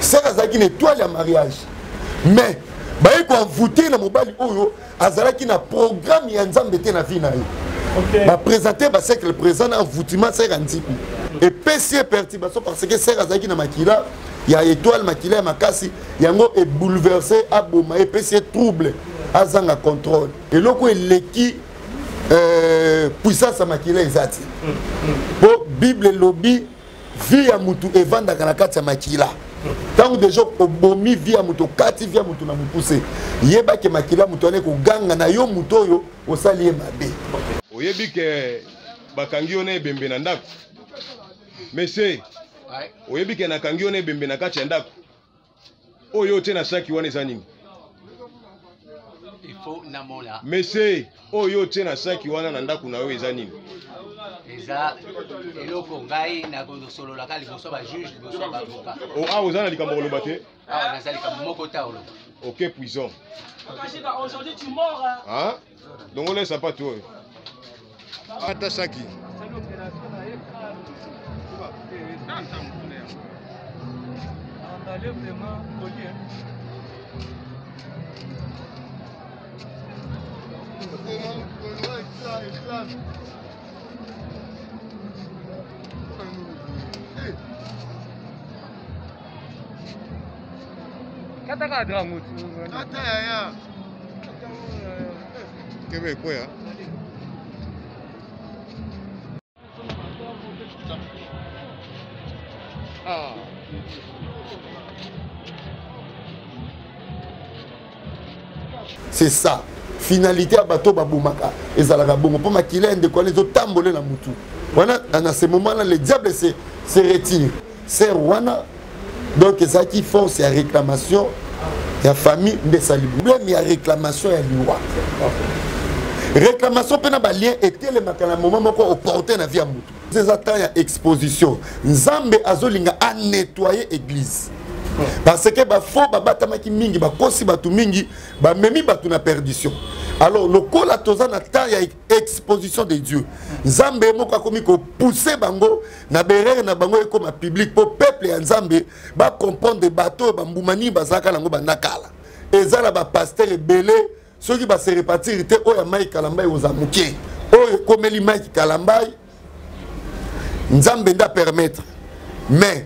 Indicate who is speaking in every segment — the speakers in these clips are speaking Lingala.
Speaker 1: Sœur azalaki na étoile ya mariage mais baye koenvoute na mobali oyo azalaki na programme ya nzambe te na vie na ye okay. baprésente basiècle présent na envoutiment sœur ya nziku epesi ye perturbation parce que sœur azalaki na makila ya étoile makila ya makasi yango ebouleverse aboma epesi ye trouble azanga contrôle eloko eleki euh, puissance ya makila eza te mpo mm, mm. bible elobi vie ya mutu evandaka na kati ya makila ntango deja obomi vie ya moto okati vie ya moto na mokuse yeba ke makila moto wana ekoganga na yo moto oyo osali ye mabe
Speaker 2: oyebi ke bakangi yo na ebembe na ndako monsieur oyebi ke nakangi yo na ebembe na kati ya ndako oyo otie na saki wana eza nini monsieur oyo otie na saki wana na ndako na yo eza nini
Speaker 3: eza eloko ngai nakosololaka liboso ya bajuge liboso ya baavoka
Speaker 2: oh, awa oza na likambo koloba te
Speaker 3: awa naza likambo moko te oloba
Speaker 2: ok prison longola sapatu oyo ata saki
Speaker 4: Kata kaka drango.
Speaker 2: Kata yaya. Kebe ekweya. Ah.
Speaker 1: C'est ça. Finalité ya bato babomaka ezalaka bongo mpo makila ya ndeko wana ezotambole na mutu wana na ce moment là le diable se, se retire ser wana donc ezalaki force ya réclamation ya famille nde esali problème ya réclamation ya liwa réclamation mpe na balien etelemaka na moment moko opportun na vie ya motu eza temps ya exposition nzambe azolinga anettoye église parce que bafaux babatamaki mingi bakosi bato mingi bamemi bato na perdition alors lokola toza na temps ya exposition de dieu nzambe moko akomi kopousse bango na berere na bango ekoma public mpo peuple ya nzambe bacomprendre bato oyo bambuma nini bazalaka nango banda kala eza na bapaster ebele soki base repartir te oyo ya mike kalambai oza moke oyo ekomeli mike kalambai nzambe nde apermettre mais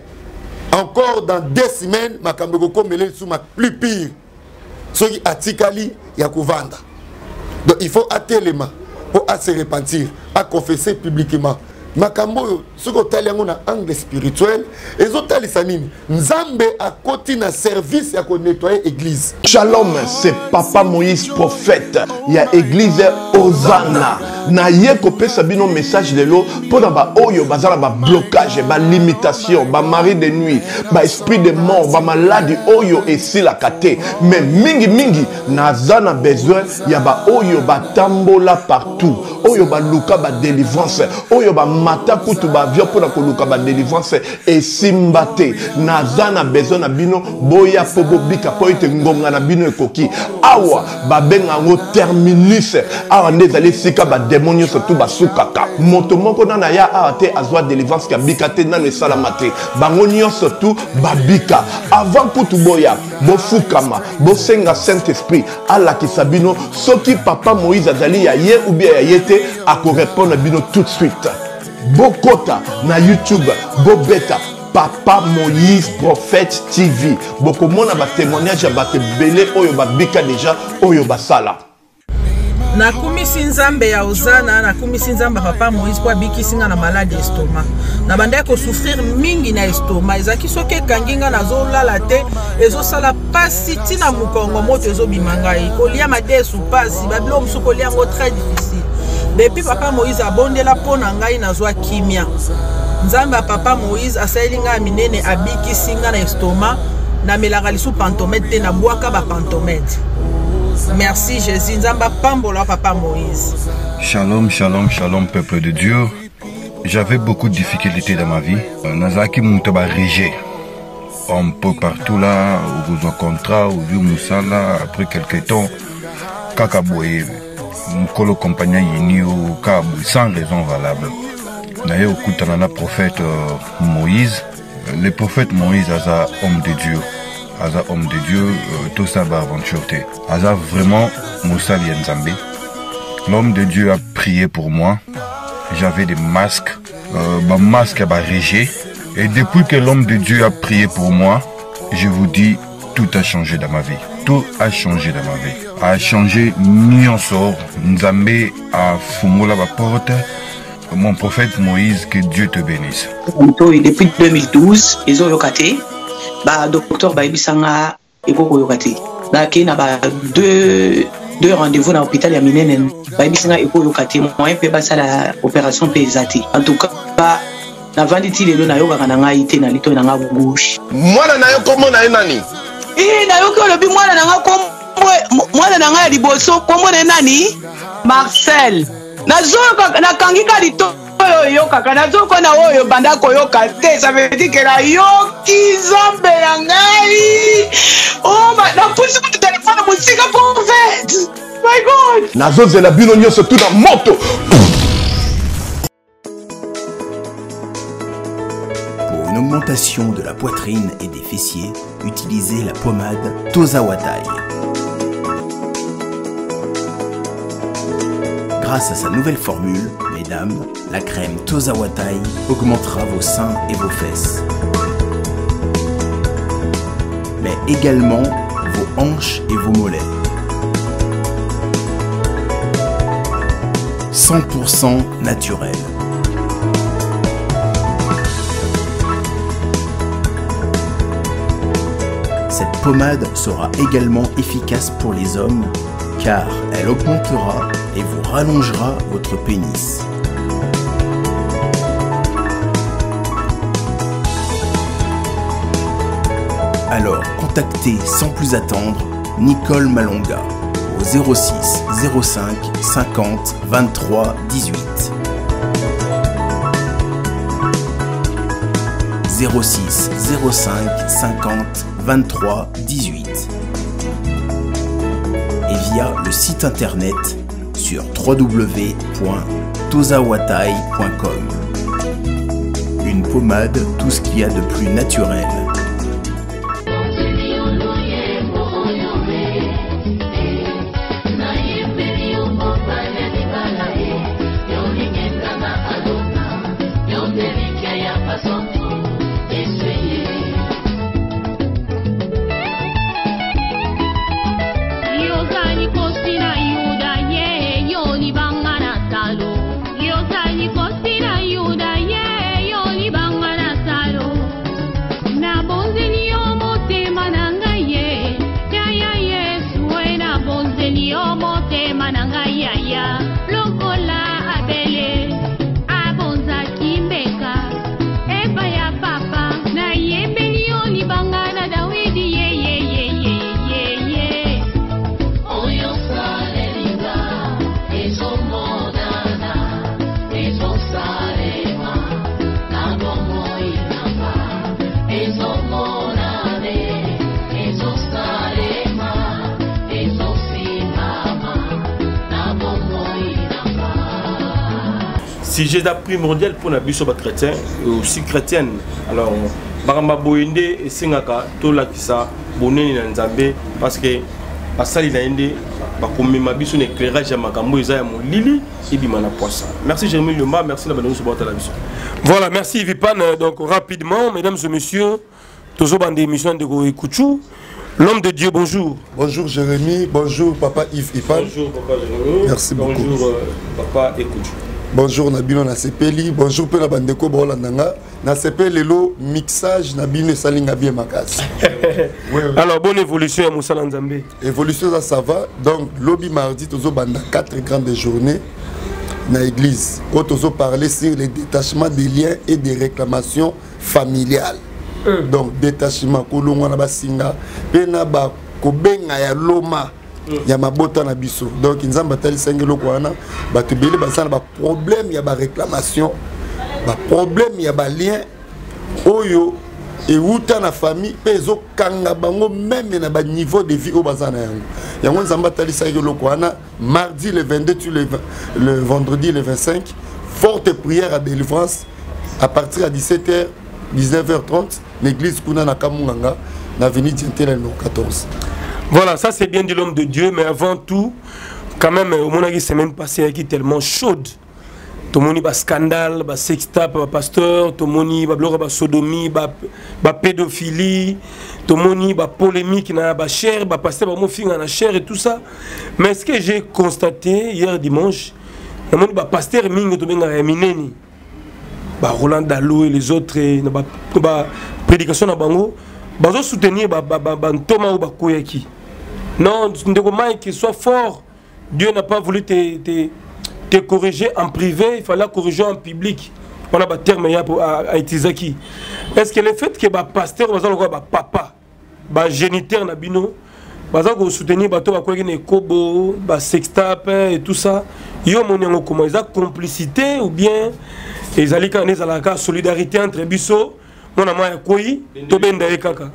Speaker 1: encore dans deux semaines makambo ekokomela lisusu plus pire soki atikali ya kovanda donc il faut atelema mpo ase repentir aconfesse publiquement makambo oyo soki otali yango na angle spirituel ezotalisa nini nzambe akoti na service ya konettoye église
Speaker 5: shalom c'est papa moïse prophète ya église ozana naye kopesa bino message lelo mpo na baoyo baza na bablocage balimitation bamari de nuit baesprit de mort bamaladi oyo esilaka te mais mingimingi naza na besoin ya baoyo batambola partout oyo baluka badelivrance oyo bamata kutu baavion mpo na koluka badelivrance esimba te naza na besoin na bino boya mpo bobika mpo ete ngonga na bino ekoki awa babenga yango terminus awa nde ezali esika bademo nyonso tu basukaka moto moko nano aya awa te azwa delivrance kabika te nano esalama te bango nyonso tu babika avant kutu boya bofukama bosenga saint esprit alakisa bino soki papa moïse azali ya ye ou bien ya ye te akorepondre bino tout de suite bokota na youtube bobeta papa moïse prophète tv bokomona batémoignage ya bato ebele oyo babika deja oyo basala
Speaker 6: Nakumisi Nzambe ya Ozana, nakumisi Nzambe ya Papa Moïse mpo abikisi nga na maladi ya estomac. Nabandaki kosouffrir mingi na estomac, ezalaki soki ekangi nga nazolala te, ezosala pasi ntina mokongo, moto ezobima ngai, kolia madesu pasi, babiloko mosusu kolia yango très difficile. Depuis Papa Moïse abondela mpo na ngai nazwa kimia. Nzambe ya Papa Moïse asaleli ngai ya minene, abikisi nga na estomac, namelaka lisusu pantomède te, nabwaka ba pantomède. Merci Jésus, Nzambe apambola papa Moïse.
Speaker 7: Shalom, shalom, shalom, peuple de Dieu. J'avais beaucoup de difficultés dans ma vie. Euh, nazalaki moto ba rejet. Un peu partout là, okozwa contrat, ozwi mosala, après quelque temps, kaka boye, mokolo compagnie ayini yo, kaka boye, sans raison valable. Naye okutana na prophète euh, Moïse. Le prophète Moïse aza homme de Dieu. Aza homme de Dieu, euh, tout ça va aventure te. Aza vraiment mosali ya Nzambe. L'homme de Dieu a prié pour moi. J'avais des masques, euh, ba masque ba rejet. Et depuis que l'homme de Dieu a prié pour moi, je vous dis, tout a changé dans ma vie. Tout a changé dans ma vie. A changé nyonso. Nzambe a fungola ba porte. Mon prophète Moïse, que Dieu te bénisse.
Speaker 4: Depuis 2012, ezoyoka te. Ba docteur bayebisa nga ekoki koyoka te. Nakei na ba deux deux rendez-vous na hôpital ya minene bayebisi nga ekoyoka te moyen mpe basala opération mpe eza te en tout cas navandi ti lelo nayokaka na ngai te na litoi na nga gauche
Speaker 5: mwana na yo kombo na ye nani
Speaker 4: ee nayoki olobi mwana na nga kombo mwana na ngai ya liboso kombo na ye nani marcel nazoyoka nakangi ka litoi oyo oyokaka nazoyoka na oyo banda koyoka te ça veut dire que nayoki nzambe na ngai oh, napusi kutu telefone mosika prophète my god
Speaker 5: nazozela bino nyonso tu na moto.
Speaker 8: Pour une augmentation de la poitrine et des fessiers, utilisez la pommade Tozawatai. Grâce à sa nouvelle formule, mesdames, la crème Tozawatai augmentera vos seins et vos fesses. Mais également vos hanches et vos mollets. 100% naturel. Cette pommade sera également efficace pour les hommes car elle augmentera et vous rallongera votre pénis. Alors contactez sans plus attendre Nicole Malonga au 06 05 50 23 18. 06 05 50 23 18 et via le site internet sur www.tozawatai.com. Une pommade, tout ce qu'il y a de plus naturel.
Speaker 9: Sujet eza primordial mpo na biso bachrétien aussi chrétienne. Alors makambo ya boye nde esengaka tolakisa bonene na Nzambe, parce que basali na ye nde bakomema biso na éclairage ya makambo eza ya molili ebima na poisa. Merci Jérémy Liomba, merci na bando nyonso baotala biso.
Speaker 10: Voilà, merci Vipan. Donc rapidement, mesdames et messieurs, tozobanda émission ndeko Ekuchu. L'homme de Dieu, bonjour.
Speaker 1: Bonjour Jérémy, bonjour papa Yves Ipan.
Speaker 9: Bonjour papa Jérémy.
Speaker 1: Merci beaucoup.
Speaker 9: Bonjour papa Ekuchu.
Speaker 1: Bonjour Nabino Nasepeli, bonjour pe na bandeko baolanda nga. Nasepeli lelo mixage na bino esalinga bien makasi.
Speaker 10: Oui, oui. Alors bonne évolution ya mosala Nzambe.
Speaker 1: Évolution ça, ça va. Donc lobi mardi tozobanda 4 grandes journées na église. Oyo tozo parler sur le détachement des liens et des réclamations familiales. Donc détachement kolongwa na basinga pe na ba kobenga ya loma ya mabota na biso. Donc Nzambe atalisaki eloko wana, bato ebele baza na ba problème ya ba réclamation, ba problème ya ba lien oyo euta na famille pe ezokanga bango même na ba niveau de vie oyo baza na yango. Yango Nzambe atalisaki eloko wana mardi le 22 tu le vendredi le 25, forte prière à délivrance à partir à dix-sept heures. 19h30 l'église kuna na Kamunganga na avenue Dientela numéro 14.
Speaker 10: Voilà, ça c'est bien de l'homme de Dieu, mais avant tout, quand même, au moins semaine passée, qui tellement chaude. tomoni bascandale basextape bapasteur tomoni babiloko ya basodomie bapédophilie tomoni bapolémique na bachaire bapasteur bamofinga na chaire et tout ça. Mais ce que j'ai constaté hier dimanche, namoni bapasteur mingi tobengaka ya minene, baroland Dalo et les autres, na baprédication na bango bazosoutenir bantoma oyo bakweyaki. Non, ndeko Mike, soit fort. Dieu n'a pas voulu te corriger en privé, il fallait corriger en public. On a ba terme ya a utilisaki. Est-ce que le fait que ba pasteur baza lokola ba papa, ba géniteur na bino, baza ko soutenir bato bakweki na ekobo, ba sextape et tout ça, yo moni yango comment? Eza complicité ou bien ezali kaka ezalaka solidarité entre biso, mwana mwa akwei tobenda ye kaka?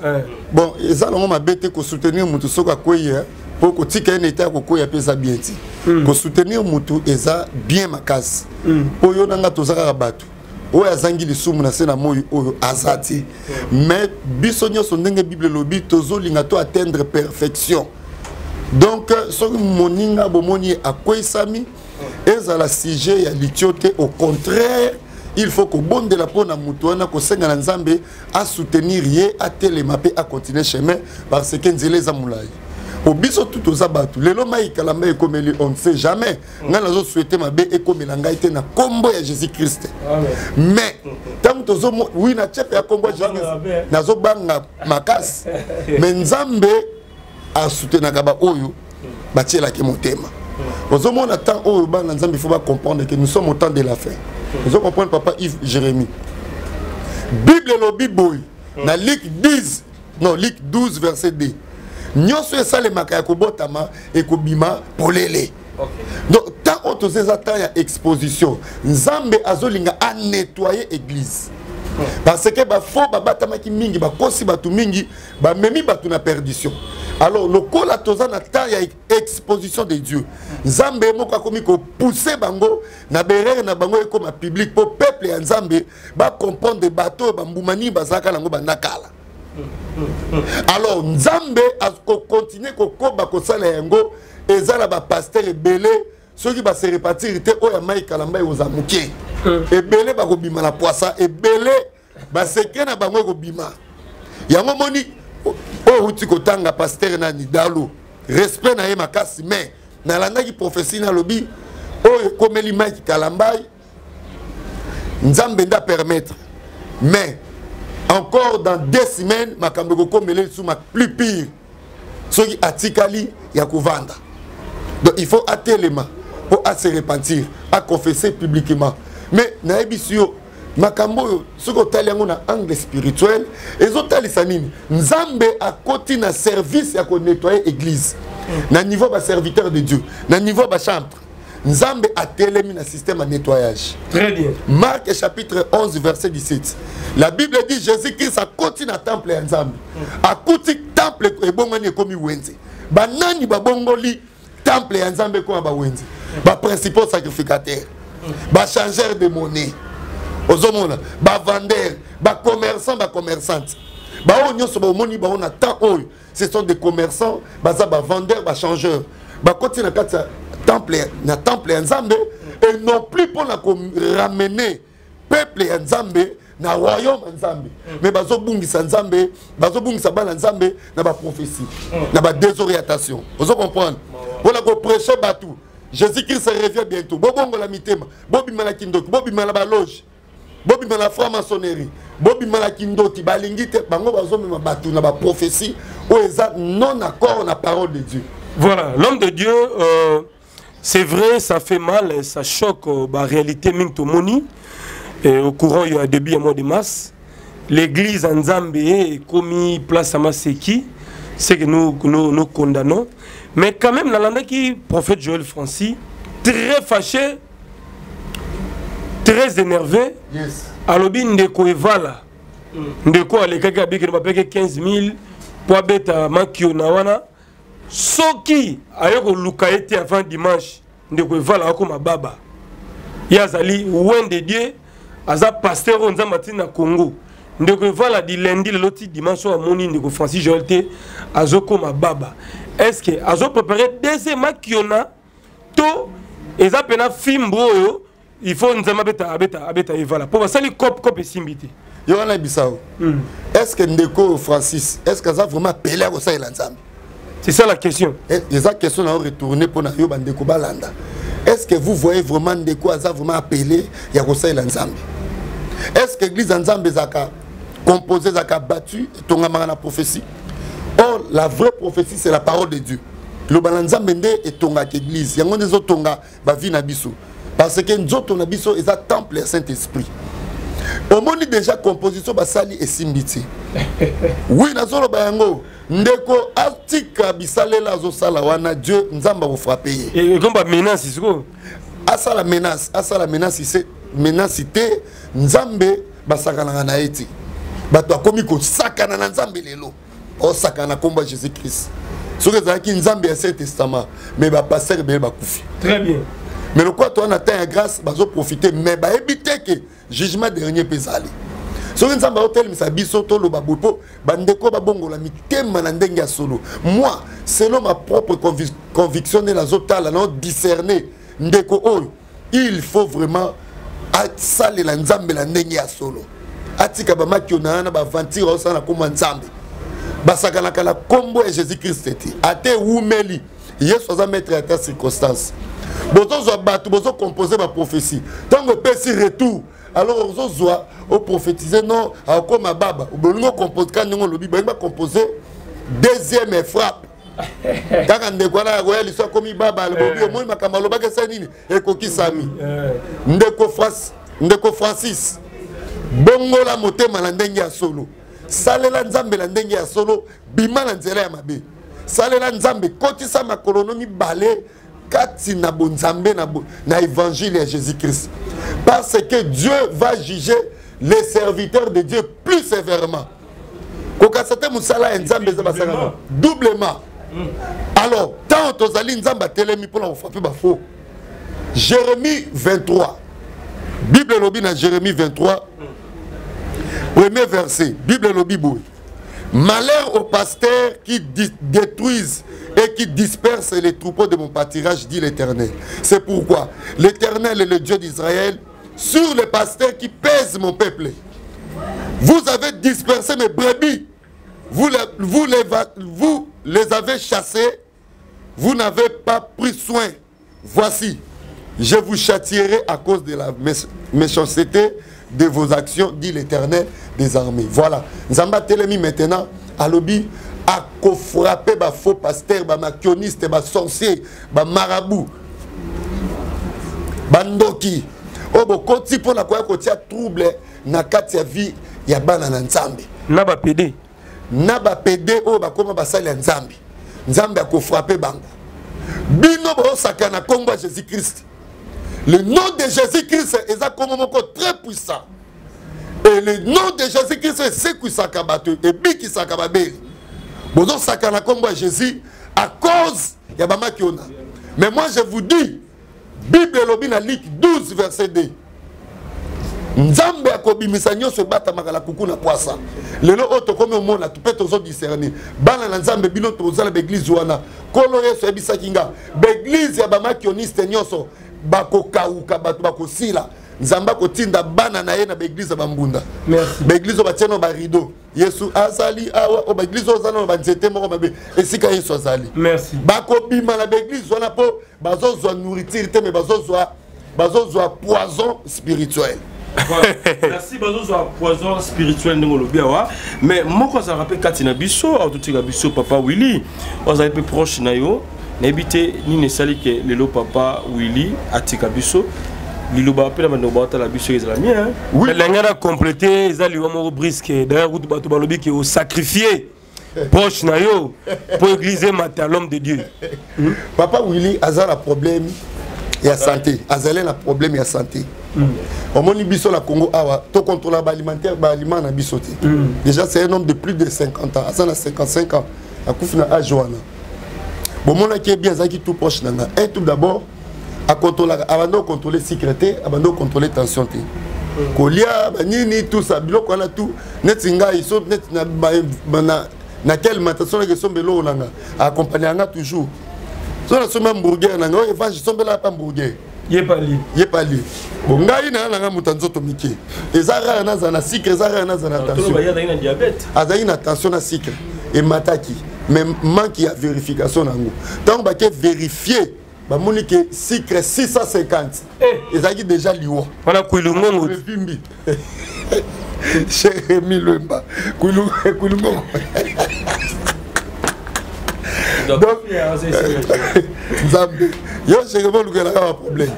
Speaker 1: Bon, eza nango mabe te kosoutenir motu soki akwei, mpo kotika ye na eta ya kokwea mpe eza bien ti. Kosoutenir motu eza bien makasi, mpo yo na nga toza kaka bato. Oyo azangi lisumu na se na moi oyo aza te. Mais biso nyonso, ndenge Bible elobi, tozolinga to atteindre perfection. Donc soki moninga bomoni ye akweyisami, ezala sujet ya litio te. Au contraire, il faut kobondela mpo na motu wana, kosenga na Nzambe asoutenir ye, atelema mpe acontinue chemin, parce que nzela eza molai. Po biso tu toza bato. Lelo Mike Kalamba ekomeli, on ne sait jamais. Ngai nazosouhaite mabe ekomela ngai te na nkombo ya Jésus Christ. Mais ntango tozo wi na chepe ya nkombo ya Jésus, nazobanga makasi. Mais Nzambe asoutenaka baoyo batielaki motema. Ozomona temps oyo, bana Nzambe, il faut bacomprendre que nous sommes au temps de la fin. Ozo comprendre, papa Yves Jérémie, Bible elobi boye na Luc 10, non, Luc 12 verset 2: nyonso esalemaka ya kobotama ekobima polele. Donc temps oyo toza eza temps ya exposition. Nzambe azolinga anettoyer église, parce que bafaux babatamaki mingi, bakosi bato mingi, bamemi bato na perdition. Alors lokola toza na temps ya exposition de Dieu, Nzambe moko akomi kopousse bango na berere na bango ekoma public, mpo peuple ya Nzambe bacomprendre bato oyo bambuma nini bazalaka nango banda kala. Alors Nzambe akokontinue kokoba kosala yango. Eza na bapasteur ebele, soki base repentir te, oyo ya Mike Kalamba ekozala moke. Ebele bakobima na poisa, ebele basecret na bango ekobima. Yango moni oyo outi kotanga, pasteur nani, Dalo, respect na ye makasi, mais nalandaki prophétie, nalobi oyo ekomeli Mike Kalambai, Nzambe nde apermettre. Mais encore dans 2 semaines, makambo ekokomela lisusu plus pire soki atikali ya kovanda. Donc il faut atelema mpo ase repentir, aconfesser publiquement. Mais nayebisi yo, makambo oyo, soki otali yango na angle spirituel, ezotalisa nini? Nzambe akoti na service ya konettoyer église na niveau baserviteur de Dieu, na niveau bachantre. Nzambe atelemi na système ya nettoyage.
Speaker 10: Très bien.
Speaker 1: Marc chapitre 11 verset 17, la Bible dit: Jésus-Christ akoti na temple ya Nzambe, akuti temple ebongwani, ekomi wenze. Banani babongoli temple ya Nzambe ekoma bawenze? Baprincipaux sacrificateurs, bachangeur de monnaie, ozomona, bavendeur, bacommerçant, bacommerçante. Baoyo nyonso baomoni bango na temps oyo, ce sont des commerçants, baza bavendeur, bachangeur. Bakoti na kati ya temple, na temple ya Nzambe, et non plus mpona koramener peuple ya Nzambe na royaume ya Nzambe, mais bazobungisa Nzambe, bazobungisa bana Nzambe na baprophétie, na badésorientation. Ozo comprendre? Mpona koprêche bato Jésus Christ revient bientôt, bobongola mitema, bobima na kindoki, bobima na baloge, bobima na franc-maçonnerie, bobima na kindoki. Balingi te. Bango bazomema bato na baprophétie oyo eza non accord na parole de Dieu.
Speaker 10: Voilà, l'homme de Dieu, c'est vrai, ça fait mal, ça choque, bah, réalité mingi tomoni. Et au courant, il y a un début, mois de mars, l'église en Nzambe est commis place à Maseki, c'est que nous, nous, nous condamnons. Mais quand même, qui prophète Joël Francis, très fâché, très énervé, alobi ndeko evala, ndeko alekaki abiki bapeke 15 000 po abeta makio na wana, soki aye koluka ye te avant dimanche, ndeko evala akoma baba. Ye azali oint de Dieu, aza pasteur oyo Nzambe atindi na Congo. Ndeko Evala di lundi lelo ti dimanche oyo amoni ndeko Francis Joël te azokoma baba. Est-ce que azo préparer deuxième makiona to eza pena fimbu oyo il faut nzambe abeta abeta abeta Evala po basali cop cop esimbi te.
Speaker 1: Yo wana yebisa yo. Est-ce que ndeko Francis, est-ce que aza vraiment appelé à kosalela Nzambe?
Speaker 10: C'est ça la question.
Speaker 1: Eza question na yo retourner pona yo bandeko balanda. Est-ce que vous voyez vraiment ndeko aza vraiment appelé ya kosalela Nzambe? Est-ce que église ya Nzambe ezaka composé ezaka battu etongamaka na prophétie? Or la vraie prophétie c'est la parole de Dieu. Loba na Nzambe nde etongaka église, yango nde ezotonga ba vie na biso. Parce que nzoto na biso eza temple ya Saint-Esprit. Omoni déjà composition basali esimbi te. Oui, nazoloba yango. Ndeko atika bisalela azosala wana, Dieu Nzambe akofrape ye.
Speaker 10: Et comme ba menace siko.
Speaker 1: Asala menace, asala menace se menace te Nzambe basakanaka na ye te. Bato akomi kosakana na Nzambe lelo. Osakana na kombo ya Jésus-Christ. Soki ezalaki Nzambe ya Saint Testament, mais ba pasteur ebele bakufi.
Speaker 10: Très bien.
Speaker 1: Mais lokola toza na temps ya grâce, bazo profiter, mais bayebi te que jugement dernier mpe ezali. Soki Nzambe aotelemisa biso toloba boye mpo bandeko babongola mitema na ndenge ya solo. Moi, selon ma propre conviction nde nazotala, nao discerner ndeko oyo, il faut vraiment asalela Nzambe na ndenge ya solo. Atika ba makio na wana, ba aventure aosala na kombo ya Nzambe. Basakanaka na kombo ya Jésus-Christ te. Ate ewumeli. Yesu aza maître ya ta circonstance. Bozozwa bato, bozo composer ba prophétie. Tango epesi retour, alors ozozwa o prophétiser non, akoma baba. Bolingo composer ka ndenge olobi, bolingo ba composer deuxième frappe. Kaka ndeko wana akoya liso akomi baba, alobi omoni makambo alobaki esali nini? Ekokisami. Ndeko Francis, ndeko Francis, bongola motema na ndenge ya solo. Salela Nzambe na ndenge ya solo, bima na nzela ya mabe. Salela Nzambe, kotisa makolo no mibale kati na bonzambe na, bo, na évangile ya Jésus-Christ. Parce que Dieu va juger les serviteurs de Dieu plus sévèrement. Kokasa te mosala ya Nzambe eza basalaka doublement. Alors, tant tozali Nzambe atelemi mpona kofrape ba faux. Jérémie 23. Bible elobi na Jérémie 23, premier verset. Bible elobi boye. Malheur aux pasteurs qui détruisent et qui dispersent les troupeaux de mon pâturage, dit l'Éternel. C'est pourquoi l'Éternel est le Dieu d'Israël sur les pasteurs qui pèsent mon peuple. Vous avez dispersé mes brebis, vous les avez chassées, vous n'avez pas pris soin. Voici, je vous châtierai à cause de la méchanceté de vos actions, dit l'Éternel des armées. Voilà. Nzamba telemi maintenant, alobi, a ko-frapper ba faux pasteurs, ba makionistes, ba sorciers, ba marabouts, ba ndoki. Oyo bokoti mpo na koya kotia trouble na kati ya vie ya bana na Nzambe.
Speaker 10: Na ba PD.
Speaker 1: Na ba PD oyo bakoma basali ya Nzambe. Nzambe akofrappe bango. Bino bosaka na kombo ya Jésus-Christ. Le nom de Jésus-Christ eza kombo moko très puissant. Et le nom de Jésus-Christ esekwisaka bato, ebikisaka babeli. Bozosaka na kombo ya Jésus à cause ya ba makiona. Mais moi je vous dis, Bible elobi na Luc 12 verset 2. Nzambe akobimisa nyonso ebatamaka na kuku na kwasa. Lelo oyo tokomi omona, mpe tozo discerner. Bana na Nzambe bino tozala ba église wana. Nkolo Yesu ayebisaki nga, ba église ya ba makioniste nyonso bakokauka, bato bakosila. Nzambe akotinda bana na ye na ba église ya ba mbunda.
Speaker 10: Merci.
Speaker 1: Ba église oyo batie na ba rideau. Yesu azali awa, oyo ba église oyo ozala na ba nzete moko mabe, esika Yesu azali.
Speaker 10: Merci.
Speaker 1: Bakobima na ba église wana po bazozwa nourriture te, mais bazozwa poison spirituel.
Speaker 9: Voilà. Merci, bazozwa poison spirituel ndenge olobi awa. Mais moko azalaka mpe kati na biso, awa totika biso papa Willy, oyo azali mpe proche na yo. Nayebi te nini esali ke lelo papa Willy atika biso. Liloba mpe na bandeko baotala biso ezala bien, hein?
Speaker 10: Oui. Mais ndenge na compléter, eza liwa moko brisque. D'ailleurs, kutu bato balobi ke osacrifier proche na yo pour église mata l'homme de Dieu.
Speaker 1: Papa Willy aza na problème ya santé, azali na problème ya santé. Omoni biso na Congo awa to contrôler ba alimentaire ba aliment na biso te. Déjà c'est un homme de plus de 50 ans, aza na 55 ans, akufi na âge wana. Bomonaki ye bien, azalaki tout proche na nga. Un tout d'abord, a contrôler, abando contrôler sucre te, abando contrôler tension te. Kolia banini tout ça, biloko wana tout neti ngai so neti na, na, na quel matin so nake somba eloko na nga accompagne yanga toujours. So nasombi hamburger na nga oyo evange sombela pa hamburger.
Speaker 9: Ye pali.
Speaker 1: Ye pali. Bon ngai na nanga moto ya nzoto mike. Eza rare nazala na sucre, eza rare nazala na tension.
Speaker 9: Azalaki na diabète.
Speaker 1: Azalaki na tension na sucre. Emataki. Mais manque ya vérification nango. Tango bake vérifier bamoni ke sucre 650 eh. Ezalaki déjà liwa.
Speaker 9: Wana kwilungongo.
Speaker 1: Evimbi. Jérémy Lwemba. Kwilungongo. Donc, Nzambe, yo Jérémy olukelaka ba problème.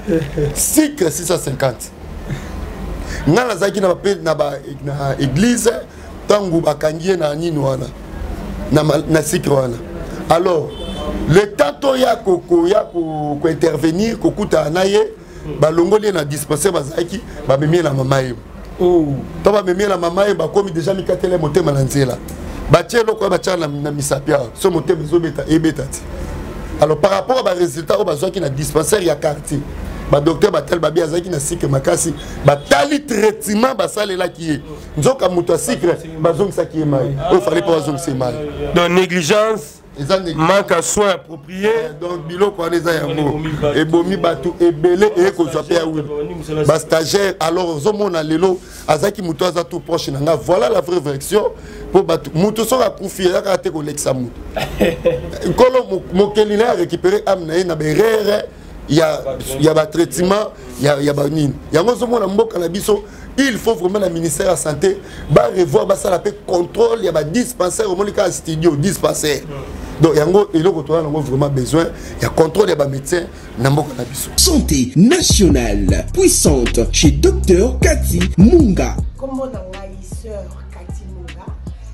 Speaker 1: Sucre 650. Nga nazalaki na na ba na église ntango bakangi ye na nini wana na, na sucre wana. Alors, le temps toya koya kointervenir kokutana na ye, balongoli ye na dispensaire bazalaki, bamemi ye na mama ye. Oh. To bamemi ye na mama ye, bakomi déjà mikatele motema na nzela. Batie eloko oyo batyaka na, na misapi awa, so motema ezobeta ebeta ti. Alors par rapport à barésultat oyo bazwaki na dispensaire ya quartier, badocteur batali babi azalaki na sikre makasi, batali traitement basalelaki ye, nzoka moto ya sikre bazongisaki ye mai oyo fallait mpo bazongisa ye mai.
Speaker 9: Donc négligence,
Speaker 1: eza
Speaker 9: manque à soins appropriés.
Speaker 1: Donc biloko wana eza yango ebomi bato ebele, eye kozwa mpe ya wili bastagiaire. Alors ozomona lelo azalaki moto aza tout proche na nga. Voilà la vraie version mpo bato moto soki akufi eza kaka te kolekisa moto. Nkolo mokeli na ye arécupéré ame na ye na berere ya batraitement ya banini yango. Ozomona mboka na biso, il faut vraiment na ministère ya santé barevoir, basala mpe contrôle ya badispensaire. Omoni kaka studio dispensaire, donc yango eloko toza nango vraiment besoin ya contrôle ya bamédecin na mboka na biso.
Speaker 11: Santé nationale puissante chez Dr Cathy Munga.
Speaker 12: Kombo na ngai sœur Cathy Munga,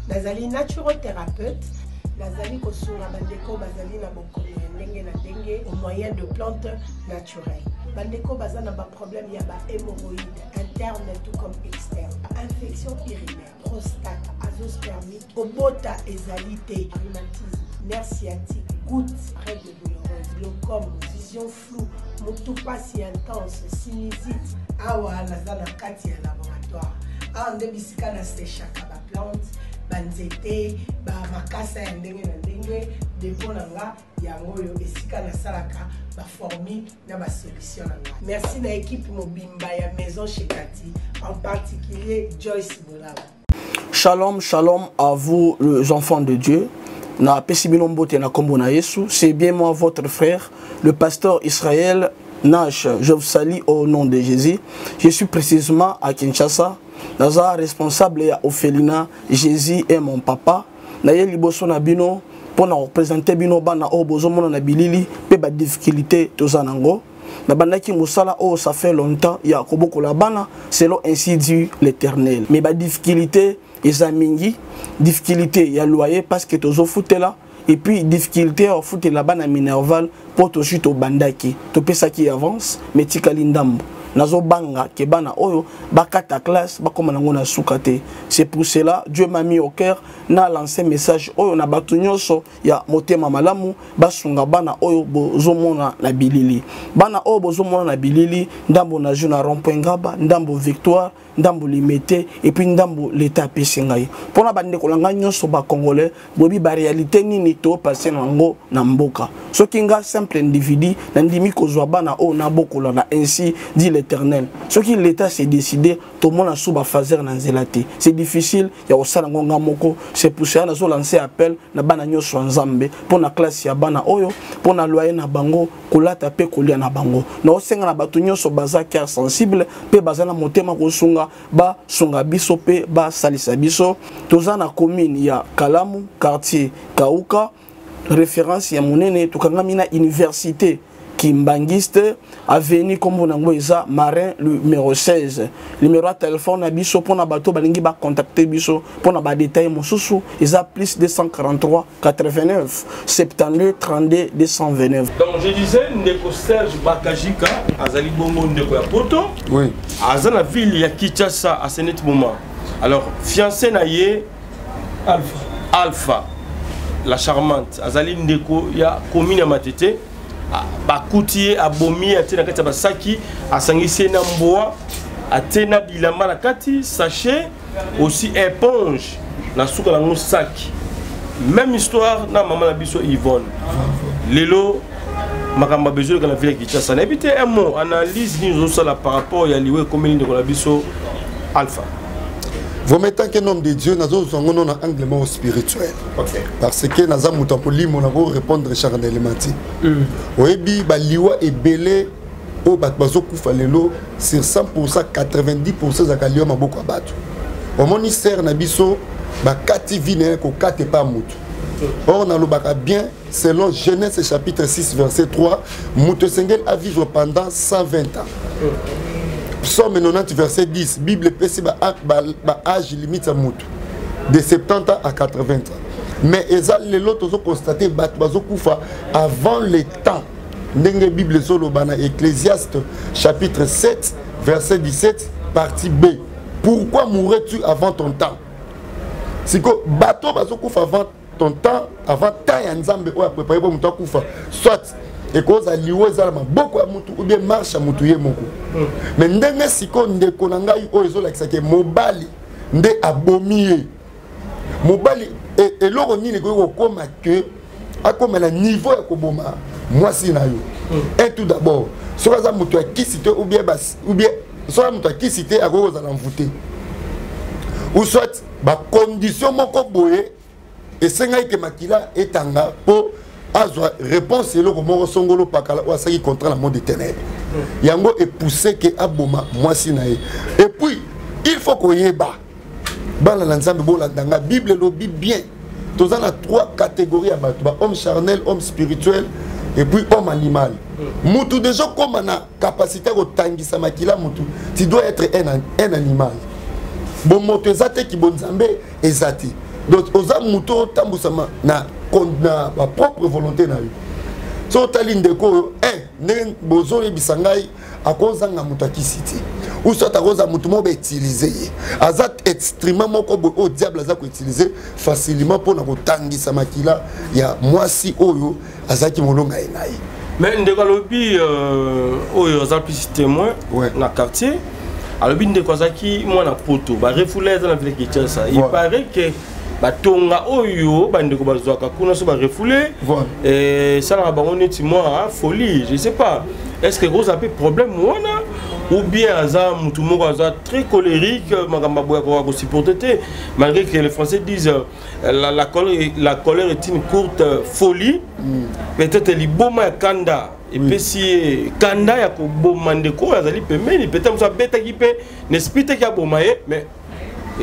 Speaker 12: nazali naturothérapeute, nazali kosunga bandeko bazali na bokono ya ndenge na ndenge au moyen de plantes naturelles. Bandeko baza na baproblème ya bahémorroïde interne tout comme externe, infection urinaire, prostate, azoospermie, kobota ezali te, rhumatisme, nerf sciatique, goutte, règle douloureuse, glaucome, vision floue, motu pasi intense, sinusite. Awa naza na kati ya laboratoire, awa nde bisika nasechaka baplante, banzete, bamakasa ya ndenge na ndenge. Depo na nga yango oyo, esika nasalaka baformule na basolution na nga. Merci na équipe mobimba ya Maison chez Kati, en particulier Joyce Bolaba.
Speaker 13: Shalom, shalom à vous les enfants de Dieu. Na pesi bino mbote na kombo na Yesu. C'est bien moi votre frère, le pasteur Israël Nash. Je vous salue au nom de Jésus. Je suis précisément à Kinshasa. Naza responsable ya orphelinat Jésus est mon papa. Na ye liboso na bino pour na représenter bino bana oyo bozomona na bilili pe ba difficulté toza nango. Nabandaki mosala oyo ça fait longtemps ya kobokola bana selon ainsi dit l'Éternel. Mais ba difficulté eza mingi, difficulté ya loyer parce que tozofutela, et puis difficulté ya kofutela bana minerval po tozwi tobandaki topesaki avance mais tikali ndambo. Nazobanga ke bana oyo bakata classe bakoma nango na suka te. C'est pour cela Dieu m'a mis au cœur na lancer message oyo na bato nyonso ya motema malamu basunga bana oyo bozomona na bilili. Bana oyo bozomona na bilili, ndambo na jeu na rond-point Ngaba, ndambo Victoire, ndambo Limete, et puis ndambo l'État apesi ngai. Mpona bandeko na ngai nyonso ba congolais, boyebi ba réalité nini to passer nango na mboka. Soki nga simple individu nandimi kozwa bana oyo nabokola na ainsi dit l'Éternel. Soki l'État s'est décidé tomona sous ba phaser na nzela te, c'est difficile ya kosala ngo nga moko. C'est pour cela nazo lancer appel na bana nyonso ya Nzambe mpona classe ya bana oyo, mpona loyer na bango, kolata pe kolia na bango. Naosenga na bato nyonso baza cœur sensible pe baza na motema kosunga, basunga biso pe basalisa biso. Toza na commune ya Kalamu, quartier Kauka, référence ya monene, tokangami na université Kimbanguiste, avenue kombo nango eza Marin numéro 16. Numéro ya téléphone na biso mpona bato balingi ba contacter biso mpona ba détail mosusu eza plus 243 89 72 32 229.
Speaker 9: Donc je disais ndeko Serge Bakajika azali bongo ndeko ya poto.
Speaker 1: Oui.
Speaker 9: Aza na ville ya Kinshasa à ce net moment. Alors fiancé na ye Alpha. Alpha la charmante azali ndeko ya commune ya Matete. Bakuti ye abomi ye atie na kati ya basaki, asangisi ye na mbwa. Atie na bilamba na kati, sachet, aussi éponge na suka nango sac. Même histoire na mama na biso Yvonne. Lelo makambo ya besoin na ville ya Kinshasa. Nayebi te un mot analyse nini ozosala par rapport ya liwa ekomeli ndeko na biso Alpha.
Speaker 1: Vraiment, tant qu'un homme de Dieu, nazo zango na angle moko spirituel.
Speaker 9: Okay.
Speaker 1: Parce que naza moto ya molimo nako répondre charnellement te. Oyebi ba liwa ebele oyo bato bazokufa lelo sur 100 90 ezalaka liwa maboko ya bato. Omoni sere na biso bakati vi na ye kokata epa moto. Or nalobaka bien selon Genèse chapitre 6 verset 3, moto esengeli à vivre pendant 120 ans. Psaume 90 verset 10, Bible epesi ba, ba, ba âge limite ya moto de 70 ans à 80 ans. Mais eza lelo tozo constater bato bazokufa avant le temps. Ndenge Bible ezoloba na Ecclésiaste chapitre 7 verset 17 partie B. Pourquoi mourrais-tu avant ton temps? Siko bato bazokufa avant ton temps, avant temps ya Nzambe oyo aprepare mpo moto akufa, soit ekozala liwa eza na maboko ya motu ou bien marche ya motu ye moko. Mais ndenge sikoyo ndeko na ngai oyo ezolakisa ke mobali nde abomi ye, mobali eloko nini ekoki kokoma ke akoma na niveau ya koboma mwasi na yo? Un tout d'abord, soki aza moto ya kisi te ou bien bas, ou bien soki aza moto ya kisi te akoki kozala envoûté, ou soit ba condition moko boye esengaki ke makila etanga mpo azwa réponse eloko moko songolo pakala oyo asalaki contrat na monde de ténèbres. Yango epousse ke aboma mwasi na ye. Et puis il faut koyeba bana na Nzambe bolanda nga, Bible elobi bien toza na trois catégories ya bato, ba homme charnel, homme spirituel et puis homme animal. Mutu déjà koma na capacité ya kotangisa makila mutu, tu dois être un animal. Bomoto eza te, kibonzambe eza te. Donc oza mutu otambusama na ba propre volonté na yo. So otali ndeko oyo, ndenge bozoyebisa ngai akozanga moto akisi te, ou soit akozala moto moko bautilize ye, aza instrument moko boye oyo diable aza koutilize facilement mpona kotangisa makila ya mwasi oyo azalaki molonga ye na ye.
Speaker 9: Mais ndeko alobi oyo aza plus témoin na quartier, alobi ndeko azalaki mwana poto, barefoule aza na ville Kinshasa. Il paraît que batonga oyo bandeko bazwaka kuna so barefoule esalaka bango neti mwa folie, je sais pas est-ce que kozala mpe problème wana, ou bien aza mutu moko aza très colérique, makambo aboya koka kosupporter te, malgré que les Français disent la colère est une courte folie. Peut-être liboma ya kanda epesi ye kanda ya koboma ndeko oyo azali pembeni, peut-être mosu abetaki mpe na esprit teki aboma ye, mais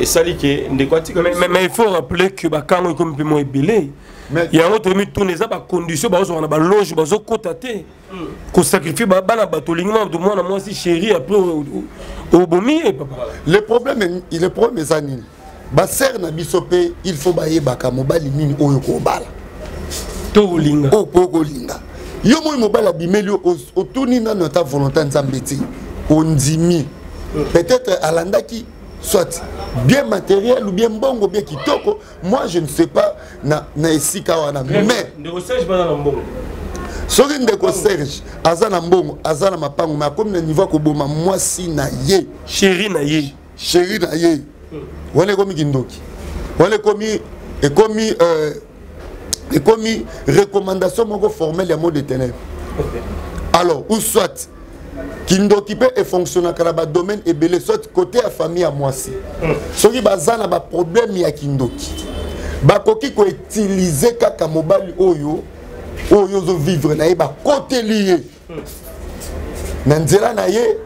Speaker 9: esali ke ndeko atika. Mais il faut rappeler que bakango ekomi mpe mwa ebele yango tokomi tuna eza bacondition bazozwaka na baloge bazokota te kosacrifie bana bato, olingi mwana mwana mwasi chéri, après obomi ye papa.
Speaker 1: Le problème eza nini? Basere na biso mpe il faut bayebaka mobali nini oyo kobala
Speaker 10: to kolinga
Speaker 1: oyo po kolinga. Yo moi mobali abimeli yo, otuni nano ata volonté Nzambe te, ondimi. Peut-être alandaki soit bien matériel ou bien mbongo, bien kitoko, moi je ne sais pas na esika wana. Mais
Speaker 9: ndeko Serge baza na mbongo.
Speaker 1: Soki ndeko Serge aza na mbongo, aza na mapango, mais akomi na niveau ya koboma mwasi na ye,
Speaker 10: chéri na ye,
Speaker 1: chéri na ye, wana ekomi kindoki, wana ekomi recommandation moko formelle ya monde de ténèbres. Alors ou soit kindoki mpe efonctionnaka na badomaine ebele, soit côté ya famille ya mwasi, soki baza na baproblème ya kindoki, bakoki koutilize kaka mobali oyo oyo ozovivre na ye, bakoteli ye na nzela na ye